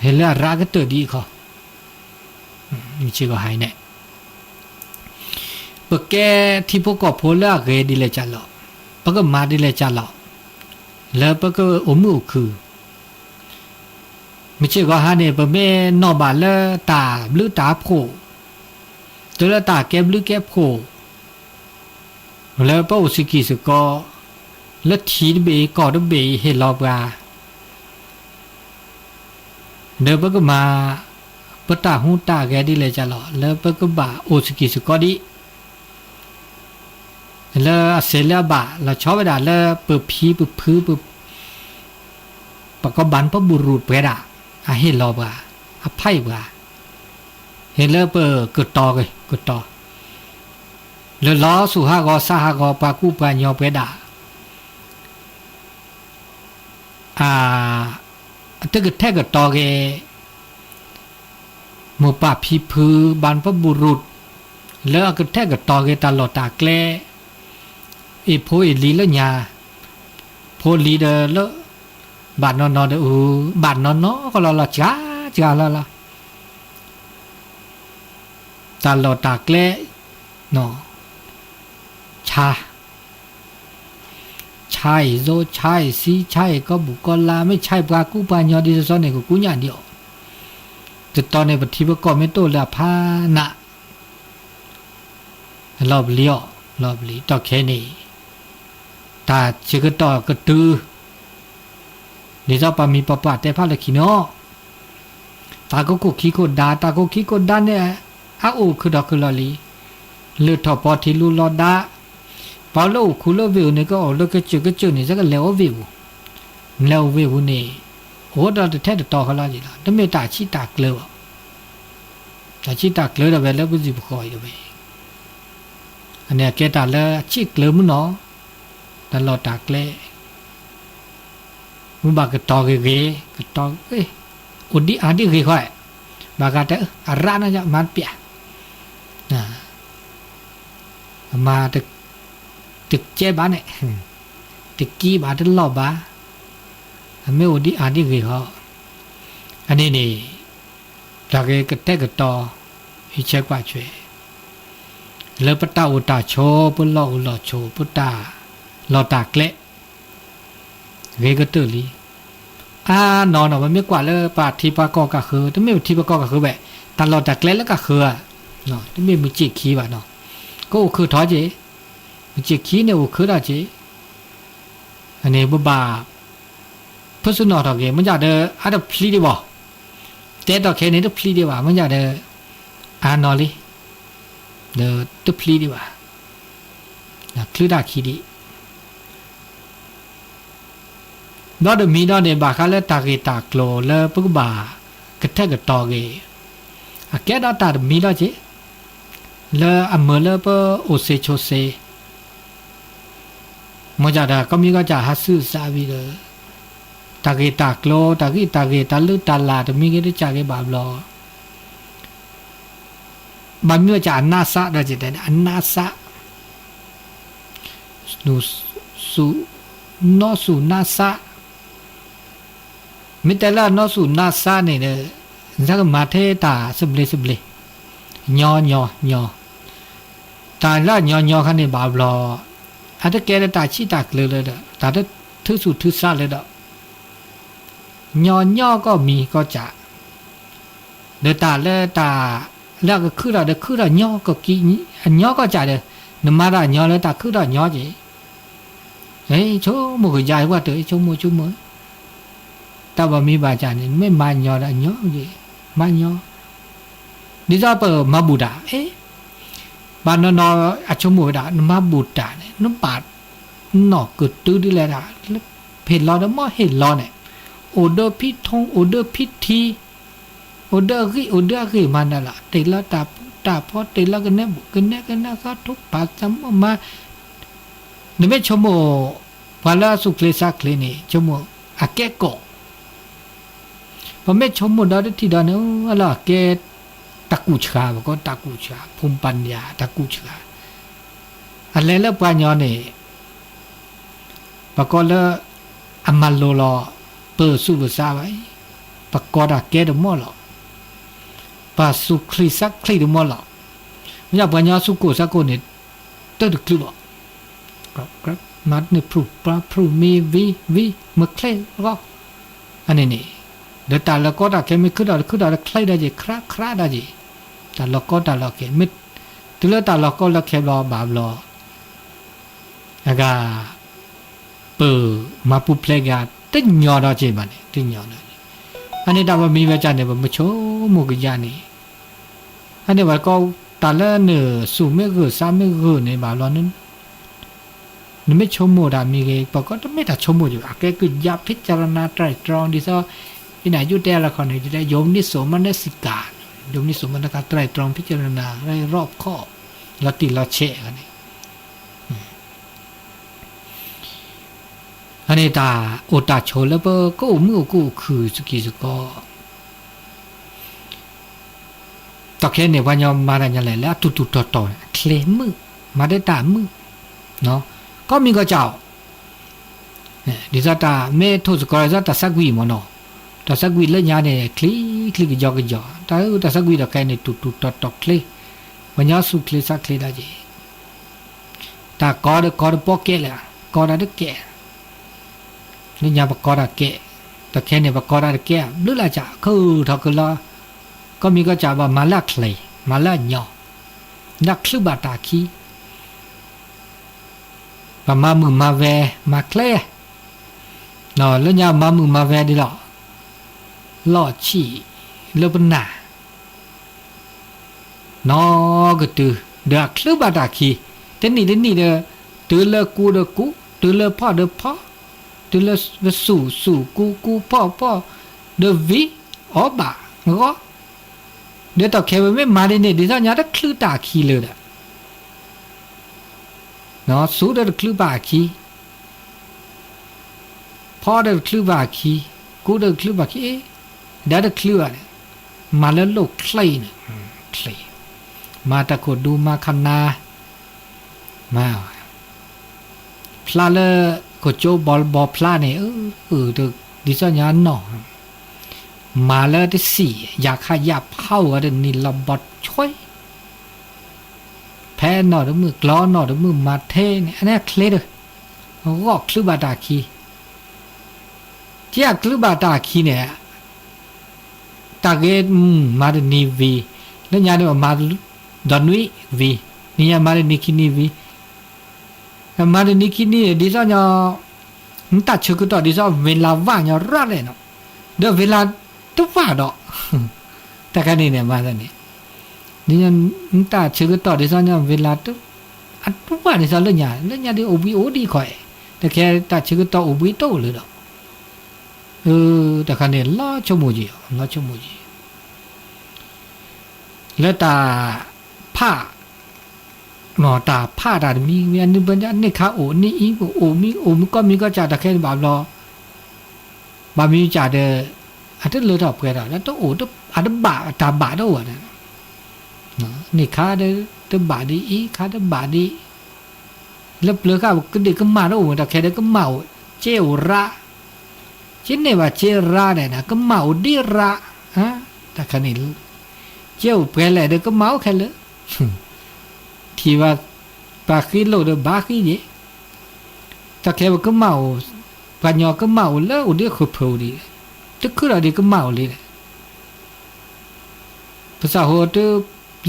ဟဲလၢအရးကတၢၢ်ဒ်အံၤခီ, မုၢ်ဆ့ၣ်ဂီၤဟါအံၤန့ၣ် ပကဲထံဖိကီၢ်ဖိလၢအဂဲၤဒ်လဲၣ်ကလီၤ, ပကမၤဒ်လဲၣ်ကလီၤ, လၢပကအိၣ်မုာ်အိၣ်ခုၣ်, မုၢ်ဆ့ၣ်ဂီၤဟါန့ၣ် ပမ့ၢ်နီၣ်ဘၣ်လၢတၢ်ဘျုးတၢ်ဖှိၣ်, တုၤလၢတၢ်ကဲဘျုးကဲဖှိၣ် လၢပအိၣ်စကံၢ်စကီး, လၢထံတဘ့ၣ်အံၤကီၢ်တဘ့ၣ်အံၤဟ့ၣ်လီၤပှၤ, ဒီးပကမၤ ပတၢ်ဟူးတၢ်ဂဲၤဒ်လဲၣ်ကလီၤ လၢပကဘၣ်အိၣ်စကံၢ်စကီးဒံး, လၢအစဲးလၢအဘၣ် လီၤဆီဝဲဒၣ်လၢပဖံပဖု ပ ပကီၢ်ဘၣ်ပဘူၣ်ရူၣ်ပှဲၤဒၣ် အဟ့ၣ်လီၤပှၤ, အဖးအံၤပှၤ, ဟ့ၣ်လၢပကတီၤဂ့ၤ ကတီၤ, လၢလီၤဆူၣ်ဟးဂီၤစးဟးဂီၤ ပှၤကူပှၤညီပှဲၤဒၣ် အတကထဲကတီၤဂ့ၤ မိၢ်ပၢ်ဖံဖု ဘၣ်ပဘူၣ်ရူၣ် လၢအကထဲကတီၤဂ့ၤတၢ်လီၢ်တၢ်ကျဲ, အ့ၣ်ဖိအ့ၣ်လံၤလၢညါ, ဖိလံၤဒီးလၢ ဘၣ်နီၢ်နီၢ်ဒီးအူ, ဘၣ်နီၢ်နီၢ်ကလီလီၤ စှၤစှၤလီၤလီၤ, တၢ်လီၢ်တၢ်ကျဲ, ဆါ ဆါအံၤ သိ ဆါအံၤ ဆံ ဆါအံၤ ကီၢ်ဘူၣ်ကီၢ်လါ မ့ၢ်ဆါအံၤ ပှၤကူပှၤညီဒ်သိးသိးန့ၣ် ကကူညၣ်ဒံးအီၤ, တတီၤန့ၣ် ပထံပကီၢ်မ့ၢ်တအိၣ်လၢအဖးနး, လီၤပလံၤအီၤ, လီၤပလံၤ တီၢ်ခဲအံၤန့ၣ် တၢ်ဆၢကတီၢ်ကတုၤ ဒ်သိးပှၤမံၤပှၤပှၢ်တဲဖးလၢခံန့ၣ်အီၤ, တၢ်ကခိၣ်ခံခိၣ်ဒါ တၢ်ခိၣ်ခံခိၣ်ဒါန့ၣ် အအိၣ်ခုၣ်ဒီးခုၣ်လီၤလံ, လၢထီၣ်ပီထံလူလီၤဒါ, ပှၤလၢအိၣ်ခူလၢဝ့ၢ်အူန့ၣ် ကအိၣ်လၢကစၢၢ်ကစၢၢ်န့ၣ် ကလဲၤအိၣ်ဝ့ၢ်ပူၤ, လဲၤအိၣ်ဝ့ၢ်ပူၤန့ၣ် အိၣ်ဒီးတထဲတတီၤဃီလီၤက့ၤလီၤ, တမ့ၢ်တၢ်ဆံးတၢ်ကျၢၤဘၣ်, တၢ်ဆံးတၢ်ကျၢၤဒီးဝဲလၢပစံၣ်ပဃီၤအံၤဒီးဝဲ အန့ၣ်အကဲတၢ်လၢအဆံးကျၢၤမုၢ်နီၤ, တၢ်လီၢ်တၢ်ကျဲ, မ့ၢ်ဘၣ်ကတီၤဂ့ၤဂ့ၤ, ကတီၤဂ့ၤ, အိၣ်ဒံးအါဒံးဂ့ၤဃီ, ဘၣ်ဂၤတဲ အရးနီၢ်ယမၤတပျး, အမၤ တကဲဘၣ်န့ၣ်, တကံဘၣ်တလီၢ်ဘၣ်, အမ့ၢ်အိၣ်ဒံးအါဒံးဂ့ၤဃီ, အန့ၣ်န့ၣ် တၢ်ဂ့ၤကတဲာ်ကတီၤ ဟံးဆဲးကွၢ်ဆွဲ လၢပတၢ်အိၣ်တၢ်ဆိး ပလီၢ်အိၣ်လီၢ်ဆိး ပတၢ်လီၢ်တၢ်ကျဲ ဂ့ၤကတၢၢ်လံ. အါနီၢ်နီၢ် ပမ့ၢ်ကွၢ်လၢပှၤထံပှၤကီၢ်ကဃၢၤ တမ့ၢ်ပထံပကီၢ်ကဃၢၤဘၣ်, တၢ်လီၢ်တၢ်ကျဲလၢကဃၢၤဧါ, တမ့ၢ်မုၢ်စ့ၢ်ခံဘၣ်နီၢ်, ကအိၣ်ခုၣ်ထီၣ်က့ၤ, မုၢ်စ့ၢ်ခံန့ၣ်အိၣ်ခုၣ်ထီၣ်က့ၤ, အန့ၣ်ပဘၣ် ဖုးစနီၣ်ထီၣ်က့ၤ မ့ၢ်ဒ်ဒီး အါတဖျံးဒံးဘၣ်, တဲတီၢ်ခဲအံၤန့ၣ်တဖျံးဒံးဘၣ် မ့ၢ်ဒ်ဒီး အါနီၢ်လံ, ဒီးတဖျံးဒံးဘၣ်, ချုးတၢ်ခံဒံး ဒီးတမံၤဒီးန့ၣ် ဘၣ်ဃးလၢတၢ်ဂ့ၢ်တၢ်ကျိၤလၢပကဘၣ်ကထဲၣ်ကတီၤဂ့ၤ, အကဲဒီးတၢ်တမံၤဒီးက့ၤ, လၢအမုာ်လၢပအိၣ်စ့ၤဆိးစ့ၤ, မ့ၢ်ဒ်ဒီး ကီၢ်မံၤကီၢ်စဲၣ်ဟးဆူၣ်စးဝံၤဒီး တၢ်ဂ့ၢ်တၢ်ကျိၤ တၢ်ဂံၢ်တၢ်ဂ့ၤ တၢ်လုၢ်တၢ်လၢ် တမံၤဂ့ၤတကးဂ့ၤဘၣ်ဘျီ ဘၣ်မနုၤအကစၢ်အနါစးဒီးက့ၤတဲန့ၣ် အနါစး, နီၢ်ဆူၣ်နါစး, မ့ၢ်တဲလၢအနီၢ်ဆူၣ်နါစးန့ၣ်ဒီး နကမၤထဲတၢ်သဘျ့သဘျ့, ညီညီညီ, တၢ်လၢအညီညီခါန့ၣ်ဘၣ်ဘျီ, အတကဲလၢတၢ်ဆံးတၢ်ကျၢၤလၢဒီး တၢ်တထုးဆူၣ်ထုးစးလၢဒီး ညီညီကီၢ်မံၤကီၢ်စဲၣ်, ဒီးတၢ်လၢတၢ် လၢအကခုၣ်ထီၣ်ဒီးခုၣ်ထီၣ်ညီကီၢ်ကံ, အညီကီၢ်စဲၣ်ဒီး နမၤတၢ်ညီလၢတၢ်ခုၣ်ထီၣ်ညီက့ၤ, ဆိကမိၣ်ကယၤပှၤတဆိကမိၣ်ဆိကမိၣ်, တၢ်ဘၣ်မံၤဘၣ်စးန့ၣ် မ့ၢ်မၤညီဒီးအညီက့ၤ, မၤညီ, ဒ်သိးပမၤဘူၣ်တၢ်, အ့ ဘၣ်နီၢ်နီၢ်အဆိကမိၣ်ဝဲဒၣ် နမၤဘူၣ်တၢ်န့ၣ် နဘၣ်နီၣ်ကတုၤဒ်လဲၣ်ဒၣ်, ဟ့ၣ်လီၤဒီးမ့ၢ်ဟ့ၣ်လီၤန့ၣ်, အိၣ်ဒီးဖံးထိ အိၣ်ဒီးဖံးထံ, အိၣ်ဒီးအဂံၢ် အိၣ်ဒီးအဂ့ၤမးနၤလီၤ, တ့ၢ်လီၤတၢ်ပူၤတၢ်ဖီ တ့ၢ်လီၤကနဲဘူး ကနဲကနဲဃီ ထိၣ်ဖးသးမုၣ်မၤ, နမ့ၢ်ဆိကမိၣ် ပှၤလၢအသူၣ်ချ့ဆါချ့န့ၣ် ဆိကမိၣ် အကဲကီၢ် ပမ့ၢ်ဆိကမိၣ်ဒီးတထံၣ်ဒီးန့ၣ် လၢအကဲ တၢ်ကူၣ်ဆှါ ပကိးတၢ်ကူၣ်ဆှါ ဖူပၣ်နယၤ တၢ်ကူၣ်ဆှါ, အလဲၤလၢပှၤညီန့ၣ် ပကိးလၢ အမၤလိလီၤ ပၢၤဆူၣ်ပၢၤစးဘၣ်အံၤ, ပ ပကိးတၢ်ကဲတမီၢ်လီၤ. ပှၤစူၤချံစးချံတမီၢ်လီၤ. မ့ၢ်ပှၤကညီစူၤကိၢ်စးကိၢ်န့ၣ် တၢ်တချုးဘၣ် မၤန့ၢ်ဖြူၣ်ပြါဖြူၣ်မ့ၢ်ဝံၤဝံၤ မ့ၢ်ချ့လီၤ. အန့ၣ်န့ၣ် ဒီးတၢ်လီၤကီတၢ်ခဲ မ့ၢ်ခုၣ်ဒီးတခုၣ်ဒီးချ့ဒၣ်က့ၤ ခြးခြးဒၣ်က့ၤ, တၢ်လီၤကီတၢ်လီၤခဲ မ့ၢ်တုၤလၢတၢ်လီၤကီလၢခဲဘျီဘၣ်ဘျီ အဂၤ ပမၤပူၤဖျဲးက့ၤ တညီဒီးက့ၤဘၣ်န့ၣ် တညီဒီး အန့ၣ်တၢ်ပမံၤဝဲကၢ်န့ၣ် ပမ့ၢ်ဆိကမိၣ်ကယၤန့ၣ် အန့ၣ်ဝဲကီ တၢ်လၢနစူၤမ့ၢ်ဂုာ်စးမ့ၢ်ဂုာ်န့ၣ်ဘၣ်ဘျီ နမ့ၢ်ဆိကမိၣ်တၢ်မံၤဂ့ၤ ပကီတမ့ၢ်တၢ်ဆိကမိၣ်က့ၤဘၣ် အကဲကုၢ်ယါ ဖံးကၠရနၤ တြဲၣ်တြီ ဒ်သိး ယနာ်ယိၣ်တဲလီၤခီန့ၣ် ယိမနုၤစိမနုၤစံးကၤ ယိမနုၤစိမနုၤက တြဲၣ်တြီ ဖံးကၠရနၤ ရၢၣ်ရီၣ်ခီၣ် လီၤတံၢ်လီၤဆဲးန့ၣ် အန့ၣ်တၢ်အိၣ်တၢ်ဆိးလၢပကအိၣ်မုာ်အိၣ်ကူၣ်အိၣ်ခုၣ်စကံစကီ တၢ်ခဲန့ၣ် ပှၤကညီမၤတၢ်ညါလဲၣ် လၢအတူၢ်တူၢ်တီၤတီၤန့ၣ် အချ့မုာ် မၤဒၣ်တၢ်မုာ် ကီမံၤကီၢ်စးအိၣ် ဒ်သိးတၢ်မ့ၢ်ထိၣ်စကီ ဒ်သိးတၢ်ဆါကွံာ်မ့ၢ်နီၤ တၢ်ဆါကွံာ်လၢညါန့ၣ် ချံချံကယီကယီ တၢ်အုၣ်တၢ်ဆါကွံာ်တၢ်ခဲန့ၣ် တူၢ်တူၢ်တီၤတီၤချ့ ပှၤကညီစူၤချံစးချံဒၣ်က့ၤ တၢ်ကီဒီးကီတပီၢ်ကဲလဲၣ် ကီတၢ်တကဲ လၢညါပကီတၢ်ကဲ တၢ်ခဲန့ၣ် ပကီတၢ်တကဲ ဘျုးလၢ်စး ခုၣ်ထီၣ်ကလီ ကီမံၤကီၢ်စးဘၣ်မၤလၢအချ့ မၤလၢအညီ လၢချုးဘၣ်တၢ်ခံ ပမၤမုာ်မၤဝဲ မၤချ့ လၢညါမၤမုာ်မၤဝဲဒ်လီၤ လီၢ်ဆံၣ်လၢပနၢ် နီၢ်ကတုၤ ဒီးအချုးဘၣ်တၢ်ခံ တနံၣ်တနံၣ်ဒီး တုၤလၢကူဒီးကူ တုၤလၢဖီၣ်ဒီးဖီၣ် တုၤလၢပစူၤစူၤကူကူဖီၣ်ဖီၣ် ဒီးဝံၤ အီၣ်ဘၣ်ဂီၢ် ဒီးတၢ်ခဲပမ့ၢ်မၤဒ်န့ၣ် ဒ်သိးညါတချုးတၢ်ခံလၢာ်ဒီး စူၤဒီးတချုးဘၣ်အခံ ဖီဒီးတချုးဘၣ်အခံ ကူဒီးတချုးဘၣ်ခံ ဒီးတချုးဘၣ်န့ၣ် မၤလၢလိၣ်ချ့န့ၣ် ချ့ မၤတၢ်ခိၣ်ဒူမၤခနါ မၤ ဖျါလၢ ခိၣ်ကၠိဘီဘီဖျါန့ၣ် ဒ်သိးညါနီၢ် မၤလၢတစံၣ် ယၤခါယၤဖးဝဲတနံၤလီၤဘီဆွဲ ဖဲနီၢ်တမုၣ်ကျီနီၢ်တမုၣ်မၤထဲန့ၣ် အန့ၣ်ချ့ဒီး ဂီၢ်ချုးဘၣ်တၢ်ခံ ကဲအချုးဘၣ်တၢ်ခံန့ၣ် တၢ်ဂ့ၤ မၤတနံၤဝံၤ လၢညါန့ၣ် မၤဒီနွံဝံၤ နံၤညါမၤတနံၤခံနံၤဝံၤ မၤတနံၤခံနံၤန့ၣ် ဒ်သိးညီ နတၢ်ဆၢကတီၢ်ဒ်သိး ဝ့လၤဝၣ်ညီရၣ်လဲၣ်နီၤ ဒီးဝ့လၤတဝၣ်ဒီး တၢ်ခါန့ၣ်န့ၣ် မၤသးန့ၣ် နတၢ်ဆၢကတီၢ်ဒ်သိးညီ ဝ့လၤ အတဝၣ်ဒ်သိးလၢညါ လၢညါဒ်အိၣ်ဘှံးအိၣ်ဒံးခီ တခဲတၢ်ဆၢကတီၢ်အိၣ်ဘှံးတအိၣ်လၢၤဒီး တၢ်ခါန့ၣ် လီၤဆိကမိၣ်က့ၤ လီၤဆိကမိၣ်က့ၤ လၢတၢ်ဖး တၢ်ဖးတၢ်တမံၤ မ့ၢ်အနံၣ်ဘၣ်န့ၣ်ခါအိၣ် နံၣ်အံၤအိၣ်မံ အိၣ်မံကီၢ်မံကီၢ်စး တၢ်ခဲန့ၣ်ဘၣ်ဘျီ ဘၣ်မံကၢ်ဒီး အတလၢထီၣ်ပှဲၤထီၣ် လၢတအိၣ် အတဘၣ် တၢ်ဘၣ်တအိၣ်ဘၣ်န့ၣ် န့ၣ်ခါဒီး တဘၣ်ဒ်အံၤ ခါတဘၣ်ဒ် လၢပျၢၤဃာ်ပကဒ့ၣ်ကမၣ်တအိၣ် တၢ်ခဲဒီးကမၣ်အိၣ် က့အိၣ်ရၣ် က့န့ၢ်ဘၣ်က့ရၣ်ဒီး ကမၣ်အိၣ်ဒံးရၣ် တၢ်ခါန့ၣ် က့အိၣ်ပှဲၤလဲၣ်ဒီးကမၣ်အိၣ်ခဲလၢာ် ထံၣ်ဘၣ် ပှၤဃံလိၢ်ဒီးဘၣ်ဃံယ့ၣ် တၢ်ခဲပကမၣ်အိၣ် ပှၤကညီကမၣ်အိၣ်လၢအိၣ်ဒံးဃုာ်ဖုးအိၣ်ဒံး တခုၣ်ဒီးဒံးကမၣ်အိၣ်လံန့ၣ် ပစးဟိတ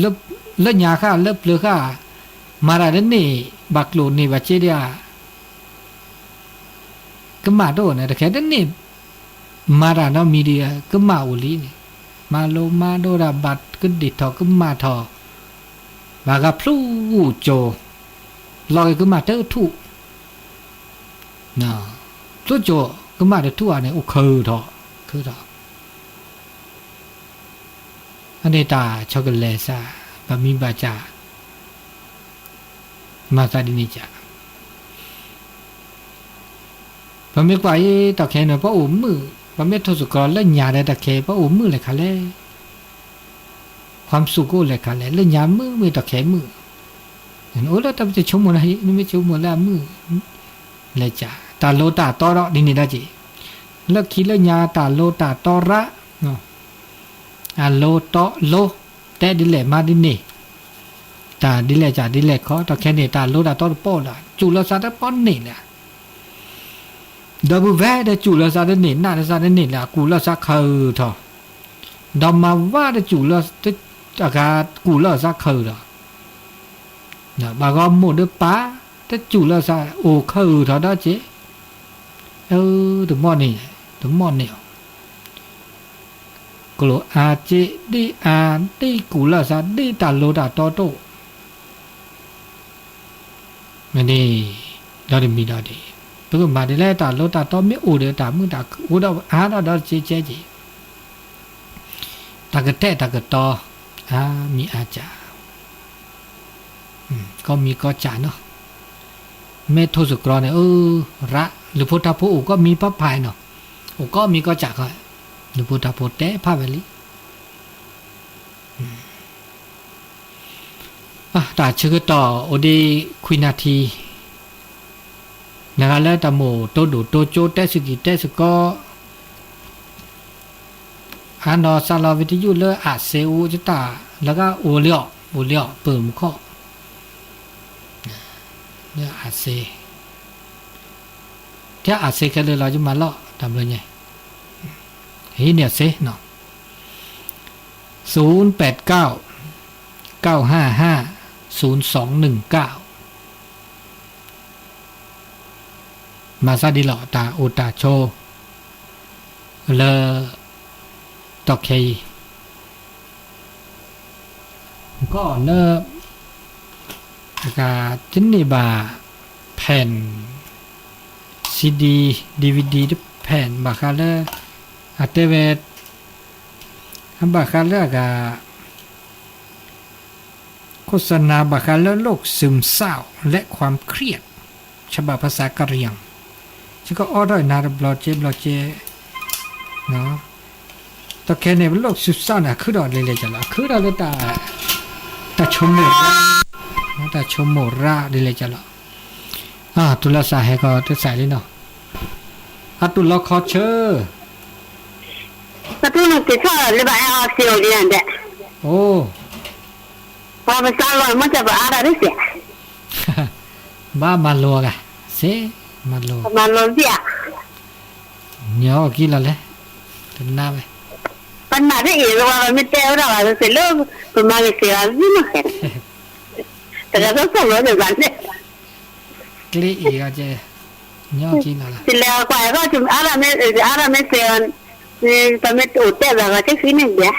လၢညါဃာ်လၢပျၢၤဃာ် မၤတၢ်တန့ၢ် ဘၣ်ကျိၣ်န့ၢ်ဘၣ်စ့ဒံးဧါ ကမၣ်တအိၣ်န့ၣ် တခဲတန့ၢ် မၤတၢ်နီတမံၤဒံး ကမၣ်အိၣ်လံန့ၣ် မၤလိမၤဒိတၢ်ဘၣ်ကဒ့ၣ်ထီၣ်ကမၣ်ထီၣ် ဘၣ်ဂၤဖျူကၠိၤ လီၤဂ့ၤကမၣ်တထူၣ် ဖျူကၠိၤ ကမၣ်တထူၣ်ဧါန့ၣ် အိၣ်ခုၣ်ထီၣ် ခုၣ်ထီၣ် အန့ၣ်တၢ်ဆီတလဲစး ပမံဘၣ်စး မၤသးဒ်န့ၣ်စး ပမ့ၢ်ကွၢ်အံၤ တၢ်ခဲန့ၣ် ပအိၣ်မုာ် ပမ့ၢ်ထိၣ်သတြီၤလၢညါဒီးတၢ်ခဲ ပအိၣ်မုာ်လဲၣ်ခါလဲၣ် ความสุข ကအိၣ်လဲၣ်ခါလဲၣ် လၢညါမုာ်မ့ၢ်တၢ်ခဲမုာ် အိၣ်လၢတၢ်ပတဆိကမိၣ်နၤ နမ့ၢ်ဆိကမိၣ်လၢအမုာ် လဲၤစး တၢ်လိၤတၢ်တီဒီးဒ်န့ၣ်ဒၣ်က့ၤ လၢခံလၢညါတၢ်လိၤတၢ်တီရၣ် အလိတီလိ, တဲဒ်လဲၣ်မၤဒ်န့ၣ်, တၢ်ဒ်လဲၣ်စၢ်ဒ်လဲၣ်ခီ, တၢ်ခဲန့ၣ် တၢ်လိတၢ်တီတပီၢ်လၢၤ, စူၢ်လီၤသးတပီၢ်န့ၣ်လၢၤ, ဒီပုၢ်ဝဲၢ်ဒီးစူၢ်လီၤသးတန့ၢ်, နးတသးတန့ၢ်လၢၤ, ကူၣ်လီၤသးခၢထီၣ်, ဒီးမၤဝဲတစူၢ်လီၤ, အဂၤကူၣ်လီၤသးခၢထီၣ်, ဘၣ်ဂီၢ်မိၢ်ဒီးပၢ်, တစူၢ်လီၤသးအိၣ်ခၢထီၣ်ဒီးက့ၤ, တမီၢ်န့ၣ်, တမီၢ်န့ၣ်အီၤ ကျိၣ်အါစ့ဒ်အါ, ဒ်ကူၣ်လီၤသးဒ်တၢ်လိတၢ်တီတအိၣ်, မ့ၢ်န့ၣ်, ဒီးတမံၤဒီးဒ်, ပကမၤဒ်လဲၣ်တၢ်လိတၢ်တီမ့ၢ်အိၣ်ဒီးတၢ်မုာ်တၢ်ခုၣ်အိၣ်ဒီးအါဒီးဒီးက့ၤက့ၤက့ၤ, တၢ်ကတဲာ်တၢ်ကတီၤ, အါမံၤအါစၢ် ကီၢ်မံၤကီၢ်စၢ်နီၤ, မ့ၢ်ထိၣ်စကြီန့ၣ် အၢ, ရး, လူၤဖိထါဖိအိၣ်ကီၢ်မံၤဖးဖးနီၤ, အိၣ်ကီၢ်မံၤကီၢ်စၢ်ခီ, လူၤဖိထါဖိတဲဖးဝဲလံ, တၢ်ဆၢကတီၢ်အိၣ်ဒံးခွံနၣ်ထံ, နဂၤလၢတၢ်မိၣ်တိဒိၣ်တိကၠိတဲစကံၤတဲစကီ အါနီၤစးလီၤဝံၤတယုၢ်လၢအးစ့အိၣ်ကတၢၢ်လၢဂၤအိၣ်လံအီၤ အိၣ်လံအီၤ ပၢၢ်မူခီၣ်, လၢအးစ့, ထဲအးစ့ခဲလၢာ်လီၤယမၤလီၤတၢ်ဘျီညါ, ဟံးန့ၢ်အးစ့နီၤ, သုနပၢၢ်ကၠၢ်, ကၠၢ်ဟၣ်ဟၣ်, သုနသွင်ၼိုင်ၣ်ကၠၢ် မၤသးဒ်လီၤ တၢ်အိၣ်တၢ်ဆိး လၢ တီၢ်ခဲအံၤ ကီၢ်လၢ အဂၤတန့ၢ်ဘၣ် ဖဲၣ် CD DVD တဖဲၣ် ဘၣ်ဃးလၢ အတဲဝဲ ဘၣ်ဃးလၢအဂၤ โฆษณา ဘၣ်ဃးလၢ โรคซึมเศร้าและความเครียด ฉบับภาษากะเหรี่ยง စ့ၢ်ကီးအိးထီၣ်အံၤနၤတဘျီကဲဘျီကဲ တီၢ်ခဲန့ၣ် ပ โรคซึมเศร้า န့ၣ် အခုၣ်ထီၣ်ဒ်လဲၣ်ကလီၤ အခုၣ်ထီၣ်လၢ တၢ်ဆိကမိၣ်ရၣ် တၢ်ဆိကမိၣ်ရၣ်ဒ်လဲၣ်ကလီၤ တူၢ်လီၤစးဟဲကီးတစးလံနီၤ အတူၢ်လီၤခီဆၢ ပတူၢ်နက့ၤထီၣ်လၢဘၣ် အဲၣ်အီၤစ့အိၣ်ဒ်န့ၣ်ဒဲး အိ ပှၤပစးလီၤမ့ၢ်တပအါတၢ်ဒ်စဲး ဘၣ်မၤလိအဂၤ စ့ မၤလိ မၤလိစ့ဧါ ညီအီၣ်ကံလီၤလဲၣ် တနါဝဲ ပနာ်တအံၤလၢပှၤမ့ၢ်တဲဝဲဒၣ်ဘၣ်စ့လၢ ပမၤက့ၤစ့အီၤဒ်နီၢ်ခဲ တဂၤသီၣ်လီၤန့ၣ်ဘၣ်န့ၣ် ကျ့အံၤအကဲ ညီကံလီၤလၢ တလဲၤကွၢ်အဂီၢ် အါရၣ်မ့ၢ် အါရၣ်မ့ၢ်စ့အီၤ ပမ့ၢ်အိၣ်တဲဘၣ်ဂီၤကဲဃံန့ၣ်ဒဲး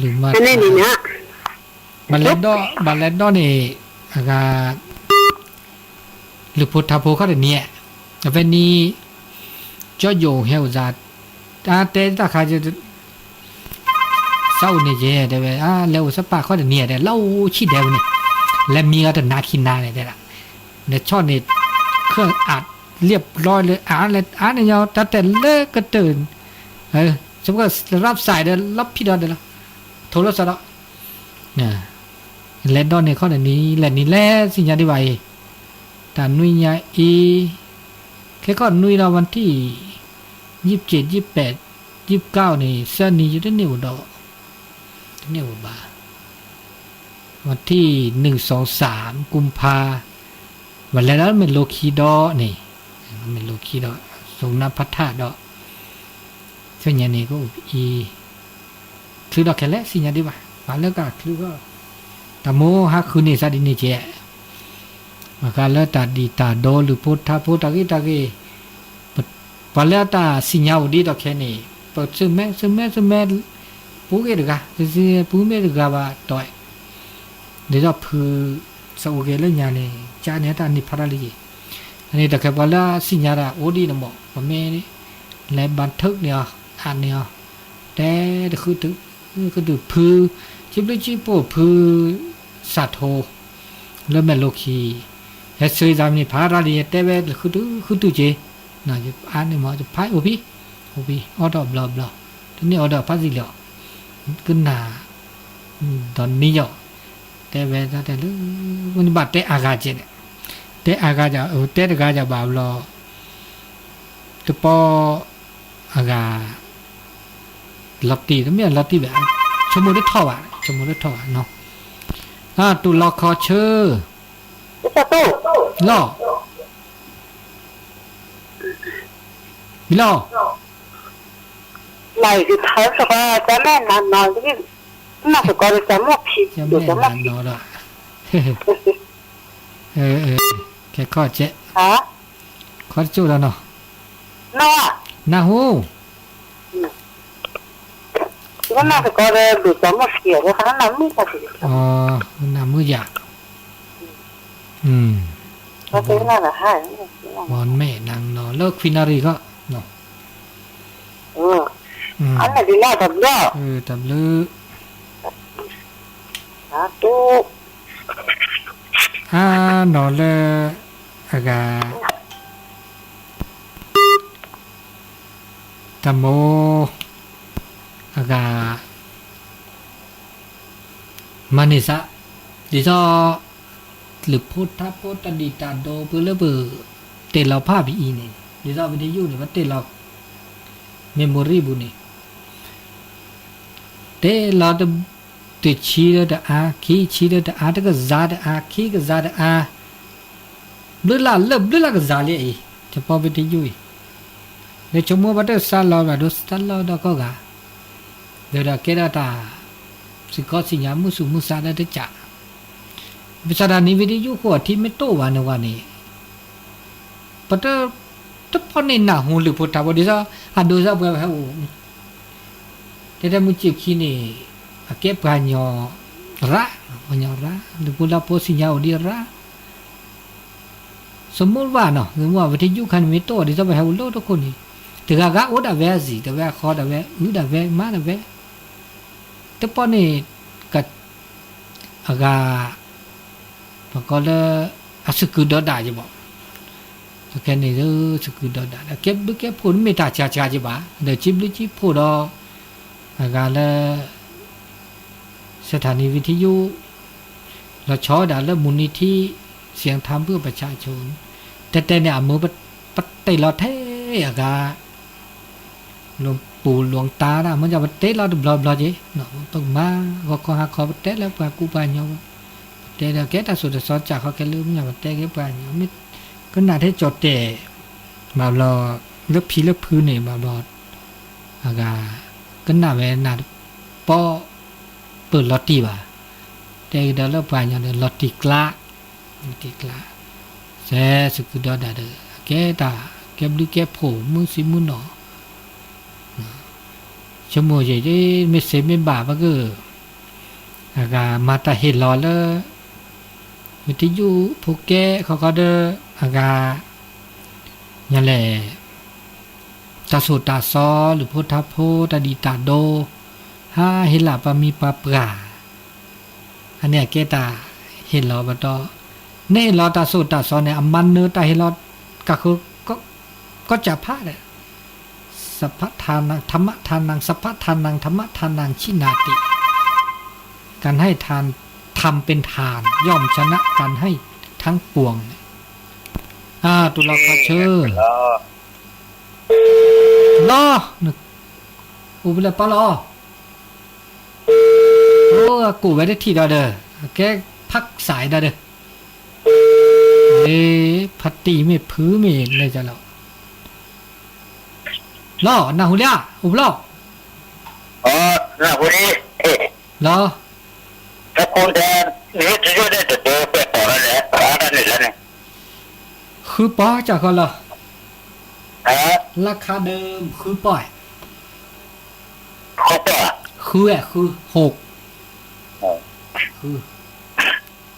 လုၢ်မၤန့ၣ်န့ၣ် ဘၣ်လဲၤဒီး ဘၣ်လဲၤဒီးန့ၣ် အဂၤ လုၢ်ဖိထါဖိခီတနံၤဧါ အဖဲန့ၣ် ကၠီယိာ်ဟဲအိၣ်သး တၢ်တဲတၢ်ခါ စးအိၣ်န့ၣ်ယဲ တဲဝဲ လဲၤအိၣ်သပှၢ်ခီတနံၤဧါ တဲ လီၤအိၣ်ဆံၣ်ဒဲးဝဲန့ၣ် လဲၤမံအီၤတနၤခံနၤန့ၣ် တဲဒၣ် လဲၤဆီၣ်န့ၣ် ခဲအးလၢပျီလၢအါလၢအါန့ၣ်ညီ တၢ်တဲလၢကတၢၢ် စက ရၣ်စဲးဒီး လီၤဖံးဒီးဒဲးလီၤ ထိးလီၤစးဒီး လဲၤဒီးန့ၣ်ခီန့ၣ်နံၤ လဲၤနံၤလဲၤသ့ၣ်ညါဒံးဘၣ်အံၤ တၢ်နွံညါအံၤ ခဲခီနွံလီၤ วันที่ ယံာ်ပစ့း ယံာ်ပဲး ယံာ်ပကၢ်န့ၣ် သၢနံၤယတန့ၢ်အိၣ်ဒီး တန့ၢ်အိၣ်ဘၣ် วันที่ หนึ่ง สอง สาม กุมภา ဘၣ်လဲၤဒီးမ့ၢ်လိခံဒီးန့ၣ် မ့ၢ်လိခံဒီး สมณพระธาตุ ဒီး ဆူညါန့ၣ် ကအိၣ်အံၤ ချုးဒီးခဲလၢာ်သ့ၣ်ညါဒံးဘၣ် ပှၤလၢကချုးကီၢ် တၢ်မိၣ်ဟးဃုန့ၢ်သးဒ်န့ၣ်ကဲ ဘၣ်ဃးလၢတၢ်ဒံၣ်တၢ်ဒိ လုၢ်ဖိထါဖိ တၢ်ဂ့ၢ်တၢ်ဂ့ၢ် ပှၤလၢတၢ်သ့ၣ်ညါအိၣ်ဒံးဒီးခဲန့ၣ် ပသုမဲ သုမဲ သုမဲ ပူၤဂ့ၤတဂၤ သုမဲ ပူၤမ့ၢ်တဂၤဘၣ်တီၢ် ဒ်သိးဖု သးအိၣ်ဂ့ၤလၢညါန့ၣ် ကန့ၣ်တၢ်န့ၢ်ဖးတၢ်လံက့ၤ အန့ၣ်တၢ်ခဲပှၤလၢသ့ၣ်ညါတၢ်အိၣ်ဒံးန့ၣ်မး ပမ့ၢ်လဲၤဘၣ်ထုးန့ၢ်အီၤ အးန့ၢ်အီၤ တဲတဃုတုၤ ဃုတုၤဖု ကံဘျုးကံပိာ်ဖု စးထိ လၢမဲာ်လိခံ ဟဲဆၢသးမ့ၢ်ဖးတၢ်လံ တဲဝဲတဃုတုၤဃုတုၤက့ၤ အါန့ၢ်မး ယဖးအိၣ်ဖံ အိၣ်ဖံ အိၣ်ဒီးဘျီဘျီ တန့ၢ်အိၣ်ဒီးဖးသံလီၤ ကနၣ် ဒီးနံၤယီၤ တဲဝဲဒၣ်တဲလၢ မ့ၢ်နဘၣ်တဲအါဂၤကဲန့ၣ် တဲအါဂၤ တဲတဂၤယဘၣ်ဘျီ တပီ အဂၤ လီၤတံၢ် တမ့ၢ်လီၤတံၢ်ဘၣ်, ဆိကမိၣ်တထီၣ်ဘၣ်, ဆိကမိၣ်တထီၣ်ဘၣ်နီၤ, အတူၢ်လီၤခီဆၢ, လီၤ, ဘံလီၤ, မ့ၢ်နၤနီၤနီၤ, ကဲခီၣ်ကဲ, ခီၣ်တကၠိၣ်လီၤနီၤ, နၢ်ဟူ နၢ်မုာ်ယၤ, ဝဲမဲာ်နၤနီၤလၢခွံနၣ်ရံၣ်ခီ, တၢ်ဘျုး, အါနီၤလၢ, အဂၤ တၢ်မိၣ်, အဂၤ, မၤန့ၢ်စး, ဒ်သိး, လၢဖိထါဖိတၢ်ဒံးတၢ်ဒိပှၤလၢပတဲလီၤဖးပအံၤန့ၣ်, ဒ်သိးပတယူၢ်န့ၣ် ပတဲလီၤ, memory ပူၤန့ၣ် တဲလီၤ, တဆံလၢတအါ, ခံဆံလၢတအါ, တကစၢ်တအါ, ခံကစၢ်တအါ, ဘျုးလၢ်လၢဘျုးလၢ်ကစၢ်လံအံၤ, တပီပတယူၢ်အံၤ, လၢဆိကမိၣ်ဘၣ်တၢ်စးလီၤဘၣ်ဒိစးလီၤဒီးကီၢ်ဂၤ, ဒီးဒီးကဲဒၣ်တၢ်, စံၣ်ကီးစံၣ်ညါမုၢ်ဆူၣ်မုၢ်ဆါလၢတကး, ပစးဒၣ်န့ၣ် ဝံတယူၢ်ဃိအထံမ့ၢ်တိၢ်ဘၣ်န့ၣ်ဝဲန့ၣ် ပတ, တပီၢ်န့ၣ်နၢ်ဟူလၢဖိထါဖိဒ်သိး, အဒိစၢ်ပှၤဟဲအိၣ်, တဲတဲမုၢ်စ့ၢ်ခံန့ၣ်, အကဲပှၤကညီရၣ်, ပှၤကညီရၣ်, လၢဖိလၢဖိစံၣ်ညါအိၣ်ဒံးရၣ်, စမုၢ်ဘၣ်နီၤ, စမုၢ်ဘၣ်ဝံတယူၢ်ခါန့ၣ်မ့ၢ်တိၢ်ဒ်သိးပဟဲအိၣ်လၢတခိၣ်န့ၣ်, တဂၤဂၤအိၣ်ဒၣ်ဝဲအစံၣ်, တဝဲအဃီဒၣ်ဝဲ, အုးဒၣ်ဝဲ, မါဒၣ်ဝဲ, တပီၢ်န့ၣ်, အဂၤ ပကိးလၢ, အစကူဒီဒၣ်ယဘၣ်, တကဲန့ၣ်လၢစကူဒီဒၣ်ဒီး ကဲဘျုးကဲဖှိၣ်တမ့ၢ်တၢ်ဆါဆါယဘၣ်, ဒီးကဘျုးကဖှိၣ်ဒီး, အဂၤလၢ, စထၣ်နံၣ်ဝံထံယိ, လီၤဆီဝဲဒၣ်လၢမုၢ်နံၤထံ, စံၣ်ထါဘုၣ်ပဆါဆိ, တဲတဲန့ၣ်အမုၢ်, ပတဲလီၤထဲအဂၤ လူၢ်ပူၤလူၢ်တၢ်ဒၣ် မ့ၢ်ဒ်ပတဲလီၤတဘျီဘျီက့ၤ, ပမၤဂီၤခီဟါခီပတဲလၢပှၤကူပှၤကညီ, ပတဲဒီးကဲတၢ်စိၤတစီကၢ်ခီခဲလၢာ် မ့ၢ်ပတဲကဲပှၤကညီ, မ့ၢ်ကနၣ်ထဲကၠီၣ်တဲာ်, ဘၣ်ဘျီ, လၢဖံလၢဖုန့ၣ် ဘၣ်ဘျီ, အဂၤ, ကနၣ်ဝဲနၢ်တပီၢ်, ပၢၢ်လီၤတံၢ်ဘၣ်, တဲကဒီးလၢပှၤကညီဒီးလီၤတံၢ်ကျါ တံၢ်ကျါ, စဲးစကူဒီဒၣ်ဒီး အကဲတၢ်, ကဲဘျုးကဲဖှိၣ်မုၢ်ဆံမုၢ်နီၤ, ဆိကမိၣ်ယံၤ မ့ၢ်စ့မ့ၢ်ဘၣ်ပက, အဂၤမၤတၢ်ဟ့ၣ်လီၤလၢ, ဝံတယူၢ်ဖိကဲခီခီဒီး, အဂၤ, ညါလဲၣ် တၢ်ဆိၣ်တၢ်စီ လုၢ်ဖိထါဖိ တၢ်ဒံးတၢ်ဒိ, ဟးဟ့ၣ်လီၤပှၤမံၤပှၤပှၢ်, အန့ၣ်အကဲတၢ်ဟ့ၣ်လီၤဘၣ်ဒီး, နဟ့ၣ်လီၤတၢ်ဆိၣ်တၢ်စီန့ၣ် အမၤနၢၤတၢ်ဟ့ၣ်လီၤကဃု, ကီၢ်ကၢ်ဖးဒီး, စဖထါနံ, ထမထါနံ, စဖထါနံ, ထမထါနံ ဆံနၤတံ, การให้ทาน ทำเป็นทาน ย่อมชนะการให้ทั้งปวง န့ၣ်, တူၢ်လီၤခီဆၢ, လီၤ, အိၣ်ဖဲလဲၣ်ပာ်လီၤ, အိၣ်အကိၣ်ဝဲတထံၣ်ဒီးဒီး, အကဲဖးစးဒီးဒီး, ဖးတံၢ်မ့ၢ်ဖုမ့ၢ်လဲၣ်လီၤ, လီၤ နၢ်ဟူလံဧါ အိၣ်ဖဲလဲၣ်, နၢ်ဟူလံ, လီၤ တၢ်ခိၣ်ဒဲး, န့ၣ်တယိၣ်ဒဲးတဒၢပဲာ်ပီၤလီၤလဲၣ်, အါတၢ်န့ၣ်လီၤန့ၣ်, ဃုပီၤကၢ်ဃီလီၤ, လၢခါဒၢးဃုပီၤ, ဃုပီၤ, ဃု, ဃု, ဟိး, ဃု,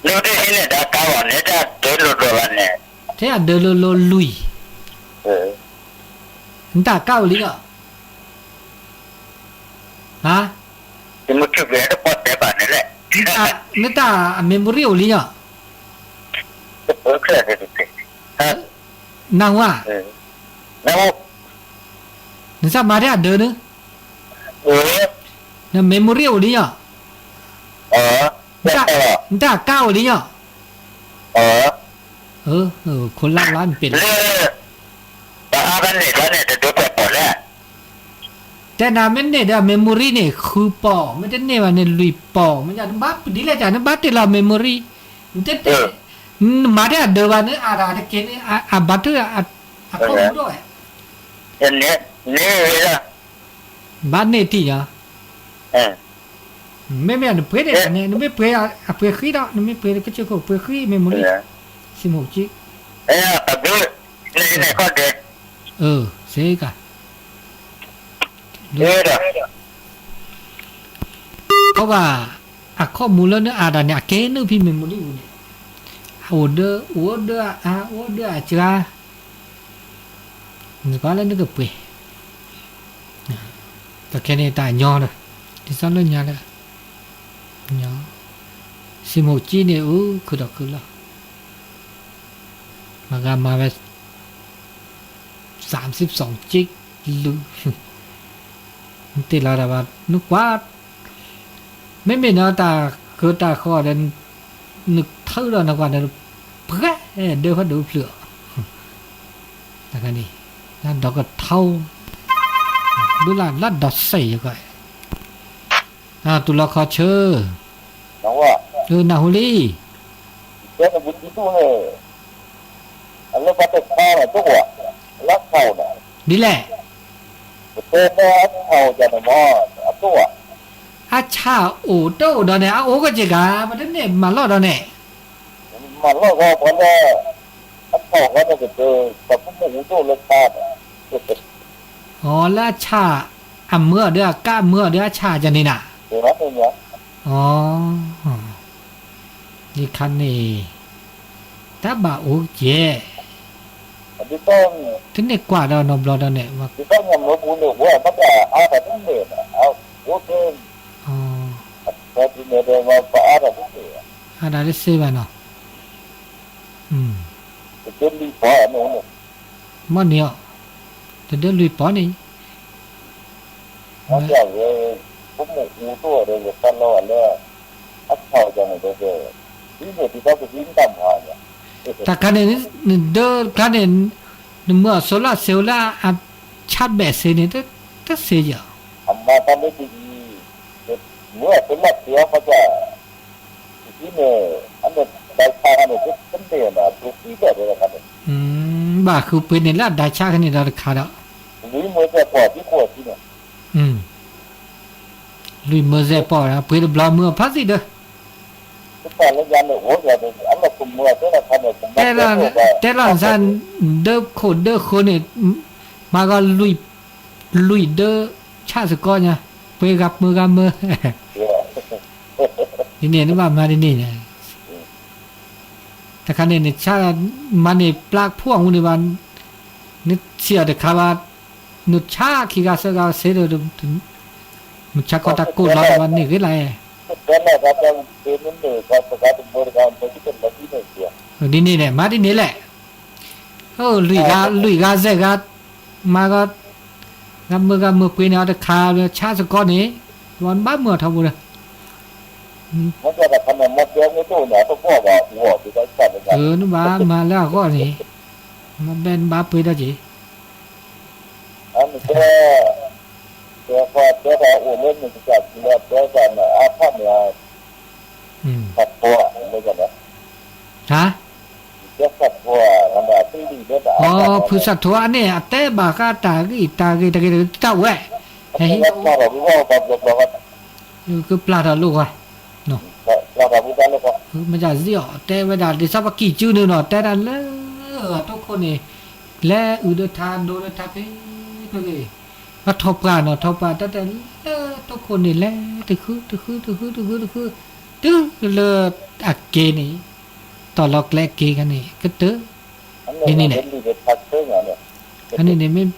လၢတဟဲန့ၣ် တၢ်ကါဘၣ်န့ၣ် တၢ်ဒၢလိၤလိၤလီၤန့ၣ်, ထဲအဒၢလိၤလိၤလွံၢ်, နတၢ်ကါအိၣ်လံလီၤ, ဟါ, တမုၢ်ထူၣ်ကဲတပီၢ်တဲဘၣ်န့ၣ်လဲၣ်, နတၢ်အ memory အိၣ်လံလီၤ, နၢ်ဟူဧါ, နစၢ်မၤထဲအဒၢးန့ၣ်, န memory အိၣ်လံလီၤ, နတၢ်ကါအိၣ်လံလီၤ, ခိၣ်လၢ်လၢနပ့ၤလီၤ, တၢ်အါဘၣ်န့ၣ်လီၤန့ၣ် တဒၢပဲာ်ပီၤလဲၣ်, တဲနၤမ့ၢ်န့ၢ်ဒီး memory န့ၣ် ဃုပီၢ်, မ့ၢ်တန့ၢ်ဘၣ်န့ၣ် လွံၢ်ပီၢ်, မ့ၢ်ဒ်လဲၣ်တၢ် နဘၣ်ပဒ်လဲၣ်တၢ် နဘၣ်တ့ၢ်လီၤ memory, နတတဲ, နမၤတၢ်အဒၢးဘၣ် နအါတၢ်တက့ၢ်န့ၣ် အဘၣ်တၢ်အခိၣ်မူဒီးဝဲ, ဘၣ်န့ၢ်တံၢ်ညါ, မ့မ့ၢ်နပှ့ၤန့ၣ်န့ၣ် နမ့ၢ်ပှ့ၤအပှ့ၤဃံဒီး နမ့ၢ်ပှ့ၤကစၢၢ်ခိၣ် ပှ့ၤဃံ memory, စံမိၣ်ကံ, စ့ကၤ အဘၣ်, အခီၣ်မူလၢနအါတၢ်န့ၣ် အကဲနုာ်ဖဲ memory ပူၤန့ၣ်, အိၣ်ဒီး အိၣ်ဒီးအါ အိၣ်ဒီးအစှၤ, နကွၢ်လၢနကပှ့ၤ, တခဲန့ၣ်တၢ်ညီဒီး, ဒ်သိးလၢညါဒီး, စံမိၣ်ကံန့ၣ် အိၣ်ခုၣ်ဒီးခုၣ်လီၤ, မၤဂၤမၤဝဲ သၢမ်သိပ်းသွင် က့ၣ်လူၤ, နတ့ၢ်လီၤတၢ်ဘၣ် နကွၢ်, မ့မ့ၢ်နတၢ်ဃၢၤတၢ်ဃီၤဒီး, နထၢဒီးနကွၢ်ဒီး, ပှဲၤဒၢဖးဒိၣ်ဖျၢၣ်အီၤ, တၢ်ခါန့ၣ်, လၢဒီးကထီ, ဘုလၢလၢဒီးစဲးယကီး, တူၢ်လီၤခီဆၢ, နၢ်ဟူလံ, ဒ်လဲၣ်, အဆၣ်အိၣ်တအိၣ်ဒီးန့ၣ် အအိၣ်ကက့ၤဂၤ ပတန့ၢ်မၤလီၢ်ဒီးန့ၣ်, အီ လၢအဆၣ်အမၢအီၤဒီးအကးမၢအီၤဒီးအဆၣ်ကန့ၣ်နၤ, အီ ဒ်ခါန့ၣ်, တၢ်ဘၣ်အိၣ်ကဲ, တန့ၢ်ကွၢ်ဒီးနီတဘျီဒီးန့ၣ်, အါတၢ်တစ့ဘၣ်နီၤ, မ့ၢ်န့ၣ်အီၤ, တဒၢလွံၢ်ပီၢ်န့ၣ် တၢ်ခါန့ၣ် နဒၢခါန့ၣ်, နမၢအီၤ solar cell လၢအဆၣ်ဘဲးစ့န့ၣ် တစ့ယၤ, ဘၣ်ဃုပှ့ၤန့ၣ်လၢအဒါဆၣ်ခါန့ၣ်ဒီးတခါဒီး, လွံၢ်မၢစဲးပီၢ်, ပှ့ၤတဘျီမၢအီၤဖးသံဒီး တဲလီၤနစၢ် ဒၢခိၣ်ဒၢဃၢၤန့ၣ်, မၤဂီၤလွံၢ်, လွံၢ်ဒၢဆၣ်စ့ၢ်ကီးညါ, ပှ့ၤဂၤမၢဂၤမၢ, ဒ်န့ၣ်နဘၣ်မၤဒ်န့ၣ်န့ၣ်, တခါန့ၣ် နဆၣ်မၤန့ၢ်ပျၢ်ဖှိၣ်အမူန့ၣ်ဘၣ်, နဆံးအီၤတခါဘၣ်, နဆၣ်ခံဂၤသၢဂၤစ့ဒီး မုၢ်ဆါခီတၢ်ကိၢ်လီၤဘၣ်န့ၣ်ဂ့ၤလၢ်, ဒ်န့ၣ်န့ၣ် မၤဒ်န့ၣ်လဲၣ်, လွံၢ်ဂၤ လွံၢ်ဂၤစဲးဂၤ, မၤဂီၤ, ဂၤမၢဂၤမၢပှ့ၤန့ၣ်အီၤတခါ, ဆၣ်စ့ၢ်ကီးန့ၣ်, ဘၣ်မၢအီၤထီဘိဒီး, နဘၣ်မၤလၢအဂီၢ်န့ၣ်, မ့ၢ်ဘဲနဘၣ်ပှ့ၤဒီးက့ၤ ဟါ, ဖုစးထိအန့ၣ် အတဲဘၣ်ဃးတၢ်ဂ့ၢ်တၢ်ဂ့ၢ်တၢ်ဂ့ၢ်တၢ်ဝဲ, ဟဲဟံး, ကပျၢ်ထီၣ်လိာ်ကွၢ်, မ့ၢ်စ့ၢ်အီၤ တဲဝဲဒၣ် ဒ်သိးပကံၢ်စုန့ၣ်နီၤ တဲဒၣ်လၢ အတိခိၣ်န့ၣ် လဲၤအုၣ်ဒီးထါဒိဒီးထါဖဲဖဲဂ့ၤ, အထီၣ်ပှၢ်နီၤ ထီၣ်ပှၢ်တဲတဲလၢတိခိၣ်န့ၣ် လဲၤတဃုတဃုတဃုတဃုတဃု, တုၤလၢအက့ၤန့ၣ်, တီၢ်လီၤကျဲက့ၤခါန့ၣ် ကတၢၢ်, ဒ်န့ၣ်န့ၣ်, အန့ၣ်န့ၣ်မ့ၢ်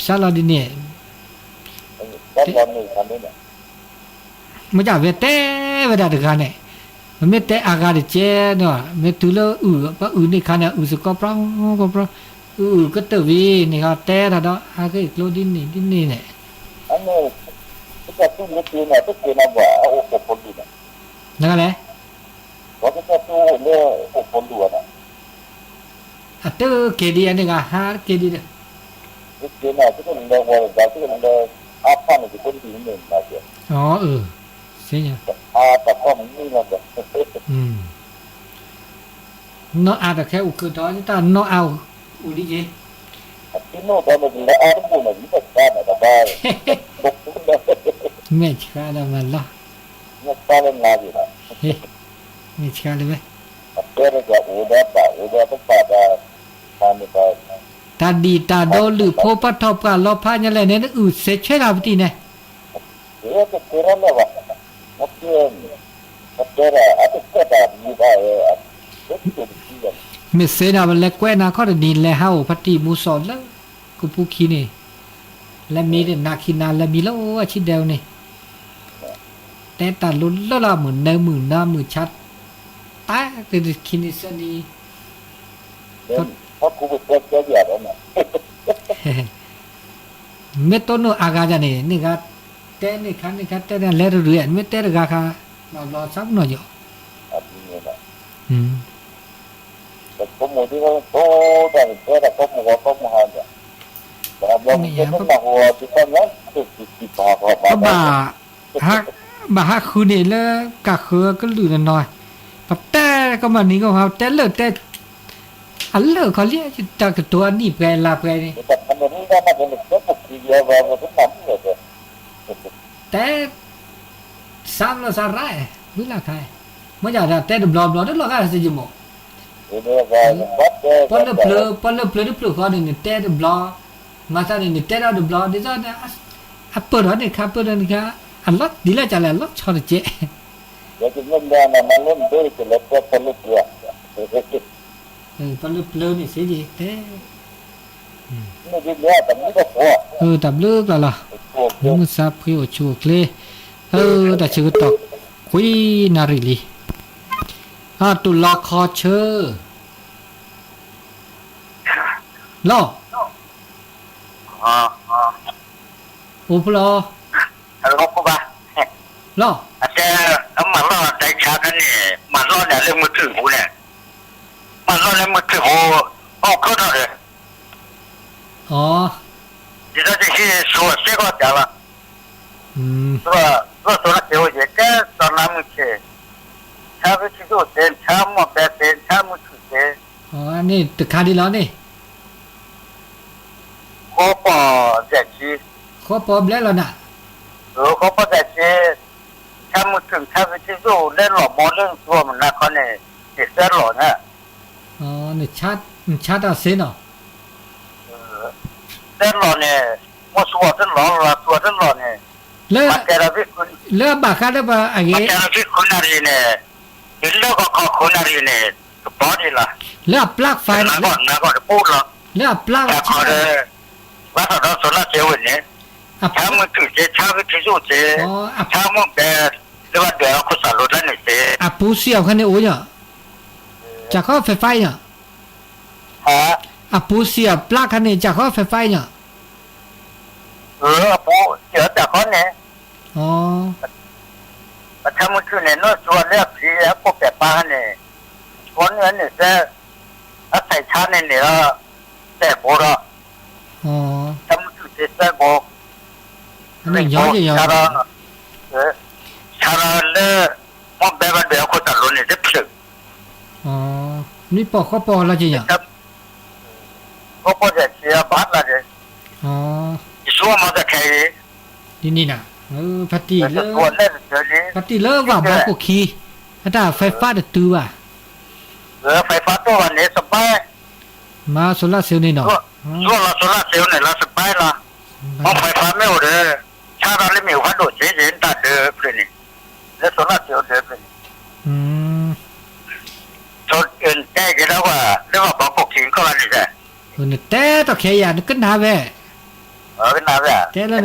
စးလီၤဒ်န့ၣ်, မ့ၢ်ဒ်ဝဲတဲဝဲဒၣ်တဂၤန့ၣ်, ပမ့ၢ်တဲအဂၤတကဲန့ၣ် မ့ၢ်တုၤလၢအုၣ် ပှၤအုၣ်န့ၢ်ခါန့ၣ် အုၣ်စ့ၢ်ကီးပြီပြီပြီ, အုၣ်အုၣ်ကတၢၢ်ဝံၤန့ၣ် တဲတၢ်ဒီး အဂ့ၢ်အကျိၤဒ်န့ၣ်ဒ်န့ၣ်န့ၣ်, နဂၤလဲၣ် အတက့ၤဒ်အန့ၣ်ဂၤ ဟါတက့ၤဒ်ဒီး, တက့ၤန့ၣ် တကလၢၤဝဲဒီး တကလၢၤ အါဖၣ်န့ၣ် ယကလံၤန့ၣ်မၤကဲ, အၢ, အါတၢ်ဖီၣ်မနုၤလီၤဒီး, နီၢ်အါတၢ်ခဲအိၣ်ကၢၢ်ဒီး တၢ်နီၢ်အါအိၣ်ဒ်အံၤ, အထံနိၣ်ဒီးန့ၣ် လၢအါတဘိၣ်န့ၣ် ယမဲာ်ဆှးန့ၣ်တဘၣ်, မဲာ်ဆှးဒီးမၤလီၤ, မဲာ်ဆှးလၢနၤက့ၤ, မဲာ်ဆှးလၢဝဲ အတဲတၢ်အိၣ်ဒီးဘၣ်အိၣ်ဒီးတဘၣ်ဒီး, တၢ်ဒံၣ်တၢ်ဒိလုၢ်ဖိပှၢ်ထီၣ်ပှၢ်လီၤဖးညါလဲၣ်န့ၣ် နအုၣ်စ့ဆၢတၢ်ပတံၢ်န့ၣ်, တတဲရၣ်လၢၤဘၣ်, မ့ၢ်တဲ, မ့ၢ်တဲဒၣ်အတကွဲးတၢ်မံၤဘၣ်ဝဲ, မ့ၢ်စ့ဒၣ်ပလဲၤကွဲးနၤခီၣ်တနံၤ လဲၤဟးအိၣ်ဖါတံၢ်မူစီၣ်လၢ ကပူၤခံန့ၣ်, လဲၤမံလၢနၤခံနၤ လဲၤမံလၢအဆံဒဲးန့ၣ် တဲတၢ်လိၤလၢလီၤမုၢ်နၢမုၢ်နၤမုၢ်ဆါ, တၢ်တခံနံၤဆၢနံၤ, မ့ၢ်တိၢ်နီၢ်အါဂၤဒ်န့ၣ် န့ၣ်ဂၤ, တဲန့ၣ်ခါန့ၣ်ခါတဲန့ၣ် လဲၤတရံး မ့ၢ်တဲတဂၤခါ, ဘၣ်ဘျီဆၢကနီၤယီၤ, ပဘၣ် ဘၣ်ဟးဃုန့ၣ်လၢ ကဃုကလုာ်တနီၤ, ပတဲကမၤနံၤကမၤ ပတဲလၢတဲ, အလၢခီလံ တၢ်ကတိၤအနံၣ်ပှဲၤလါပှဲၤန့ၣ်, တဲ စးဘျီစးရၣ်, ဝံၤလၢခါ, မ့ၢ်ယတဲတဘျီဘျီတလီၤဂာ်စ့ယမိၢ်, ပှၤလၢပျၢၤတဖျၢၣ်ဃီန့ၣ် နတဲတဘျီ, မၤသးန့ၣ် နတဲထီၣ်တဘျီ ဒ်သိး အပၢၢ်ထီၣ်န့ၣ်ခါ ပၢၢ်ထီၣ်န့ၣ်ခါ, အလီၤဒ်လဲၣ်ကလဲၣ် အလီၤဆီတကဲး, ပှၤလၢပျၢၤန့ၣ်စ့ယတဲ တၢ်ဘျုးကျါလီၤ, မုၢ်မဆါဖှံအိၣ်ဆူၣ်အိၣ်ချ့, တၢ်ဆၢကတီၢ် ခွံနၣ်ရံၣ်လံ, တူၢ်လီၤခီဆၢ, လီၤ, အိၣ်ဖျီ, လီၤ, အတဲ, အမၤလီၢ်တၢ်ဆါခါန့ၣ် မၤလီၢ်န့ၣ်လၢမုၢ်ထူၣ်ပူၤန့ၣ်, မၤလီၢ်လၢမုၢ်ထူၣ်ပူၤ, အိၣ်ခိးထီၣ်ဒီး ဒ်သိးယဟံးဆိအစ့ၢ်ကီးတၢ်လီၤ, ဘၣ်သိးလၢက့ၤအိၣ်ယဲၢ်ကဲစီၤနါမုၢ်ဆ့ၣ်, ဆါဖံထံသိၣ်စ့, ဆါမိၢ်ဘဲစ့, ဆါမုၢ်ထူၣ်စ့, န့ၣ်တခါဒ်လီၤန့ၣ်, ဃီပီၢ်ယဲၢ်ဆံ, ဃီပီၢ်ဘျဲလီၤနၤ, ဃီပီၢ်ယဲၢ်ဆံ, ဆါမုၢ်ထူၣ် ဆါဖံထံသိၣ်လၢလီၢ်မီလၢသူအမုၢ်နၤခီန့ၣ်, ယသၢလီၢ်ညါ နဆါတၢ်စ့နီၤ, သၢလီၢ်န့ၣ်, မိၢ်သူအီၤတလီၢ် လီၤသူအီၤတလီၢ်န့ၣ်, လၢအဘၣ်ဃးဒီးပှၤအဂ့ၢ်, မၤတဲလီၤဖံဃုနၣ်ရံၣ်န့ၣ်, ယလၢကီၢ်ခီဃုနၣ်ရံၣ်န့ၣ်, ကဘီဒံးလီၤ, လၢအပျၢ် file န့ၣ်, လၢအပျၢ်ဝဲ, ဘၣ်ထီၣ်ဒီး solar cell ဝဲန့ၣ်, ဆါမုၢ်ထူၣ်စ့, ဆါဖံထံသိၣ်စ့, ဆါမိၢ်ဘဲ, လၢဘၣ်ဒွဲၣ်အခိၣ်သးလိၤတၢ်န့ၣ်စ့, အပူၤစံၣ်အီၤခါန့ၣ်အိၣ်ညါ, ကၢ်ခီ file ညါ, အပူၤစံၣ်အီၤပျၢ်ခါန့ၣ် ကၢ်ခီ file ညါ, အပူၤစံၣ်အီၤကၢ်ခီန့ၣ်, ပဆါမုၢ်ထူၣ်န့ၣ် နီၢ်သူအီၤလၢအဖံးအခိၣ်ပဲာ်ပၢ်န့ၣ်, ကီန့ၣ်န့ၣ်စ့, အဆဲးဆါန့ၣ်န့ၣ်ဒီး, စဲးဘိဒီး, ဆါမုၢ်ထူၣ်စ့စဲးဘိ, ဆါဒီး, ဆါဒီးလၢ, မိၢ်ဘဲဘၣ်ဒွဲၣ်အခိၣ်သးလိၤန့ၣ်တဖျၢၣ် မ့ၢ်ပိာ်ဃီပိာ်လီၤက့ၤယၤ, ဃီပိာ်ယဲၢ်ဆံအဘၣ်လီၤက့ၤ, ယဆိကမိၣ်တၢ်ခဲအံၤ, ဒ်န့ၣ်နၤ, ဖါတံၢ်လၢ, ဖါတံၢ်လၢဘၣ်ဘီခိၣ်ခံ, အတၢ် ไฟฟ้า တတုၤဘၣ်, ไฟฟ้า တအိၣ်ဘၣ်န့ၣ် စဘဲ, မၤ solar cell န့ၣ်နီၤ, လီၤ solar cell န့ၣ်လီၤ စဘဲလီၤ, မ့ၢ် ไฟฟ้า မ့ၢ်အိၣ်ဒီး, ဆါဒီးလၢမ့ၢ်အိၣ်ဖးဒိၣ်စ့ ယတၢ်ဒၢးဖျၢၣ်န့ၣ်, လၢ solar cell ဒၢးဖျၢၣ်န့ၣ် တဲက့ၤဒီးဝဲ လၢဘၣ်ဘီခိၣ်ခံကီၢ်ဘၣ်န့ၣ်, နတဲတၢ်ခဲအံၤ နကနၣ်ဝဲ, ကနၣ်ဝဲ, တဲလၢ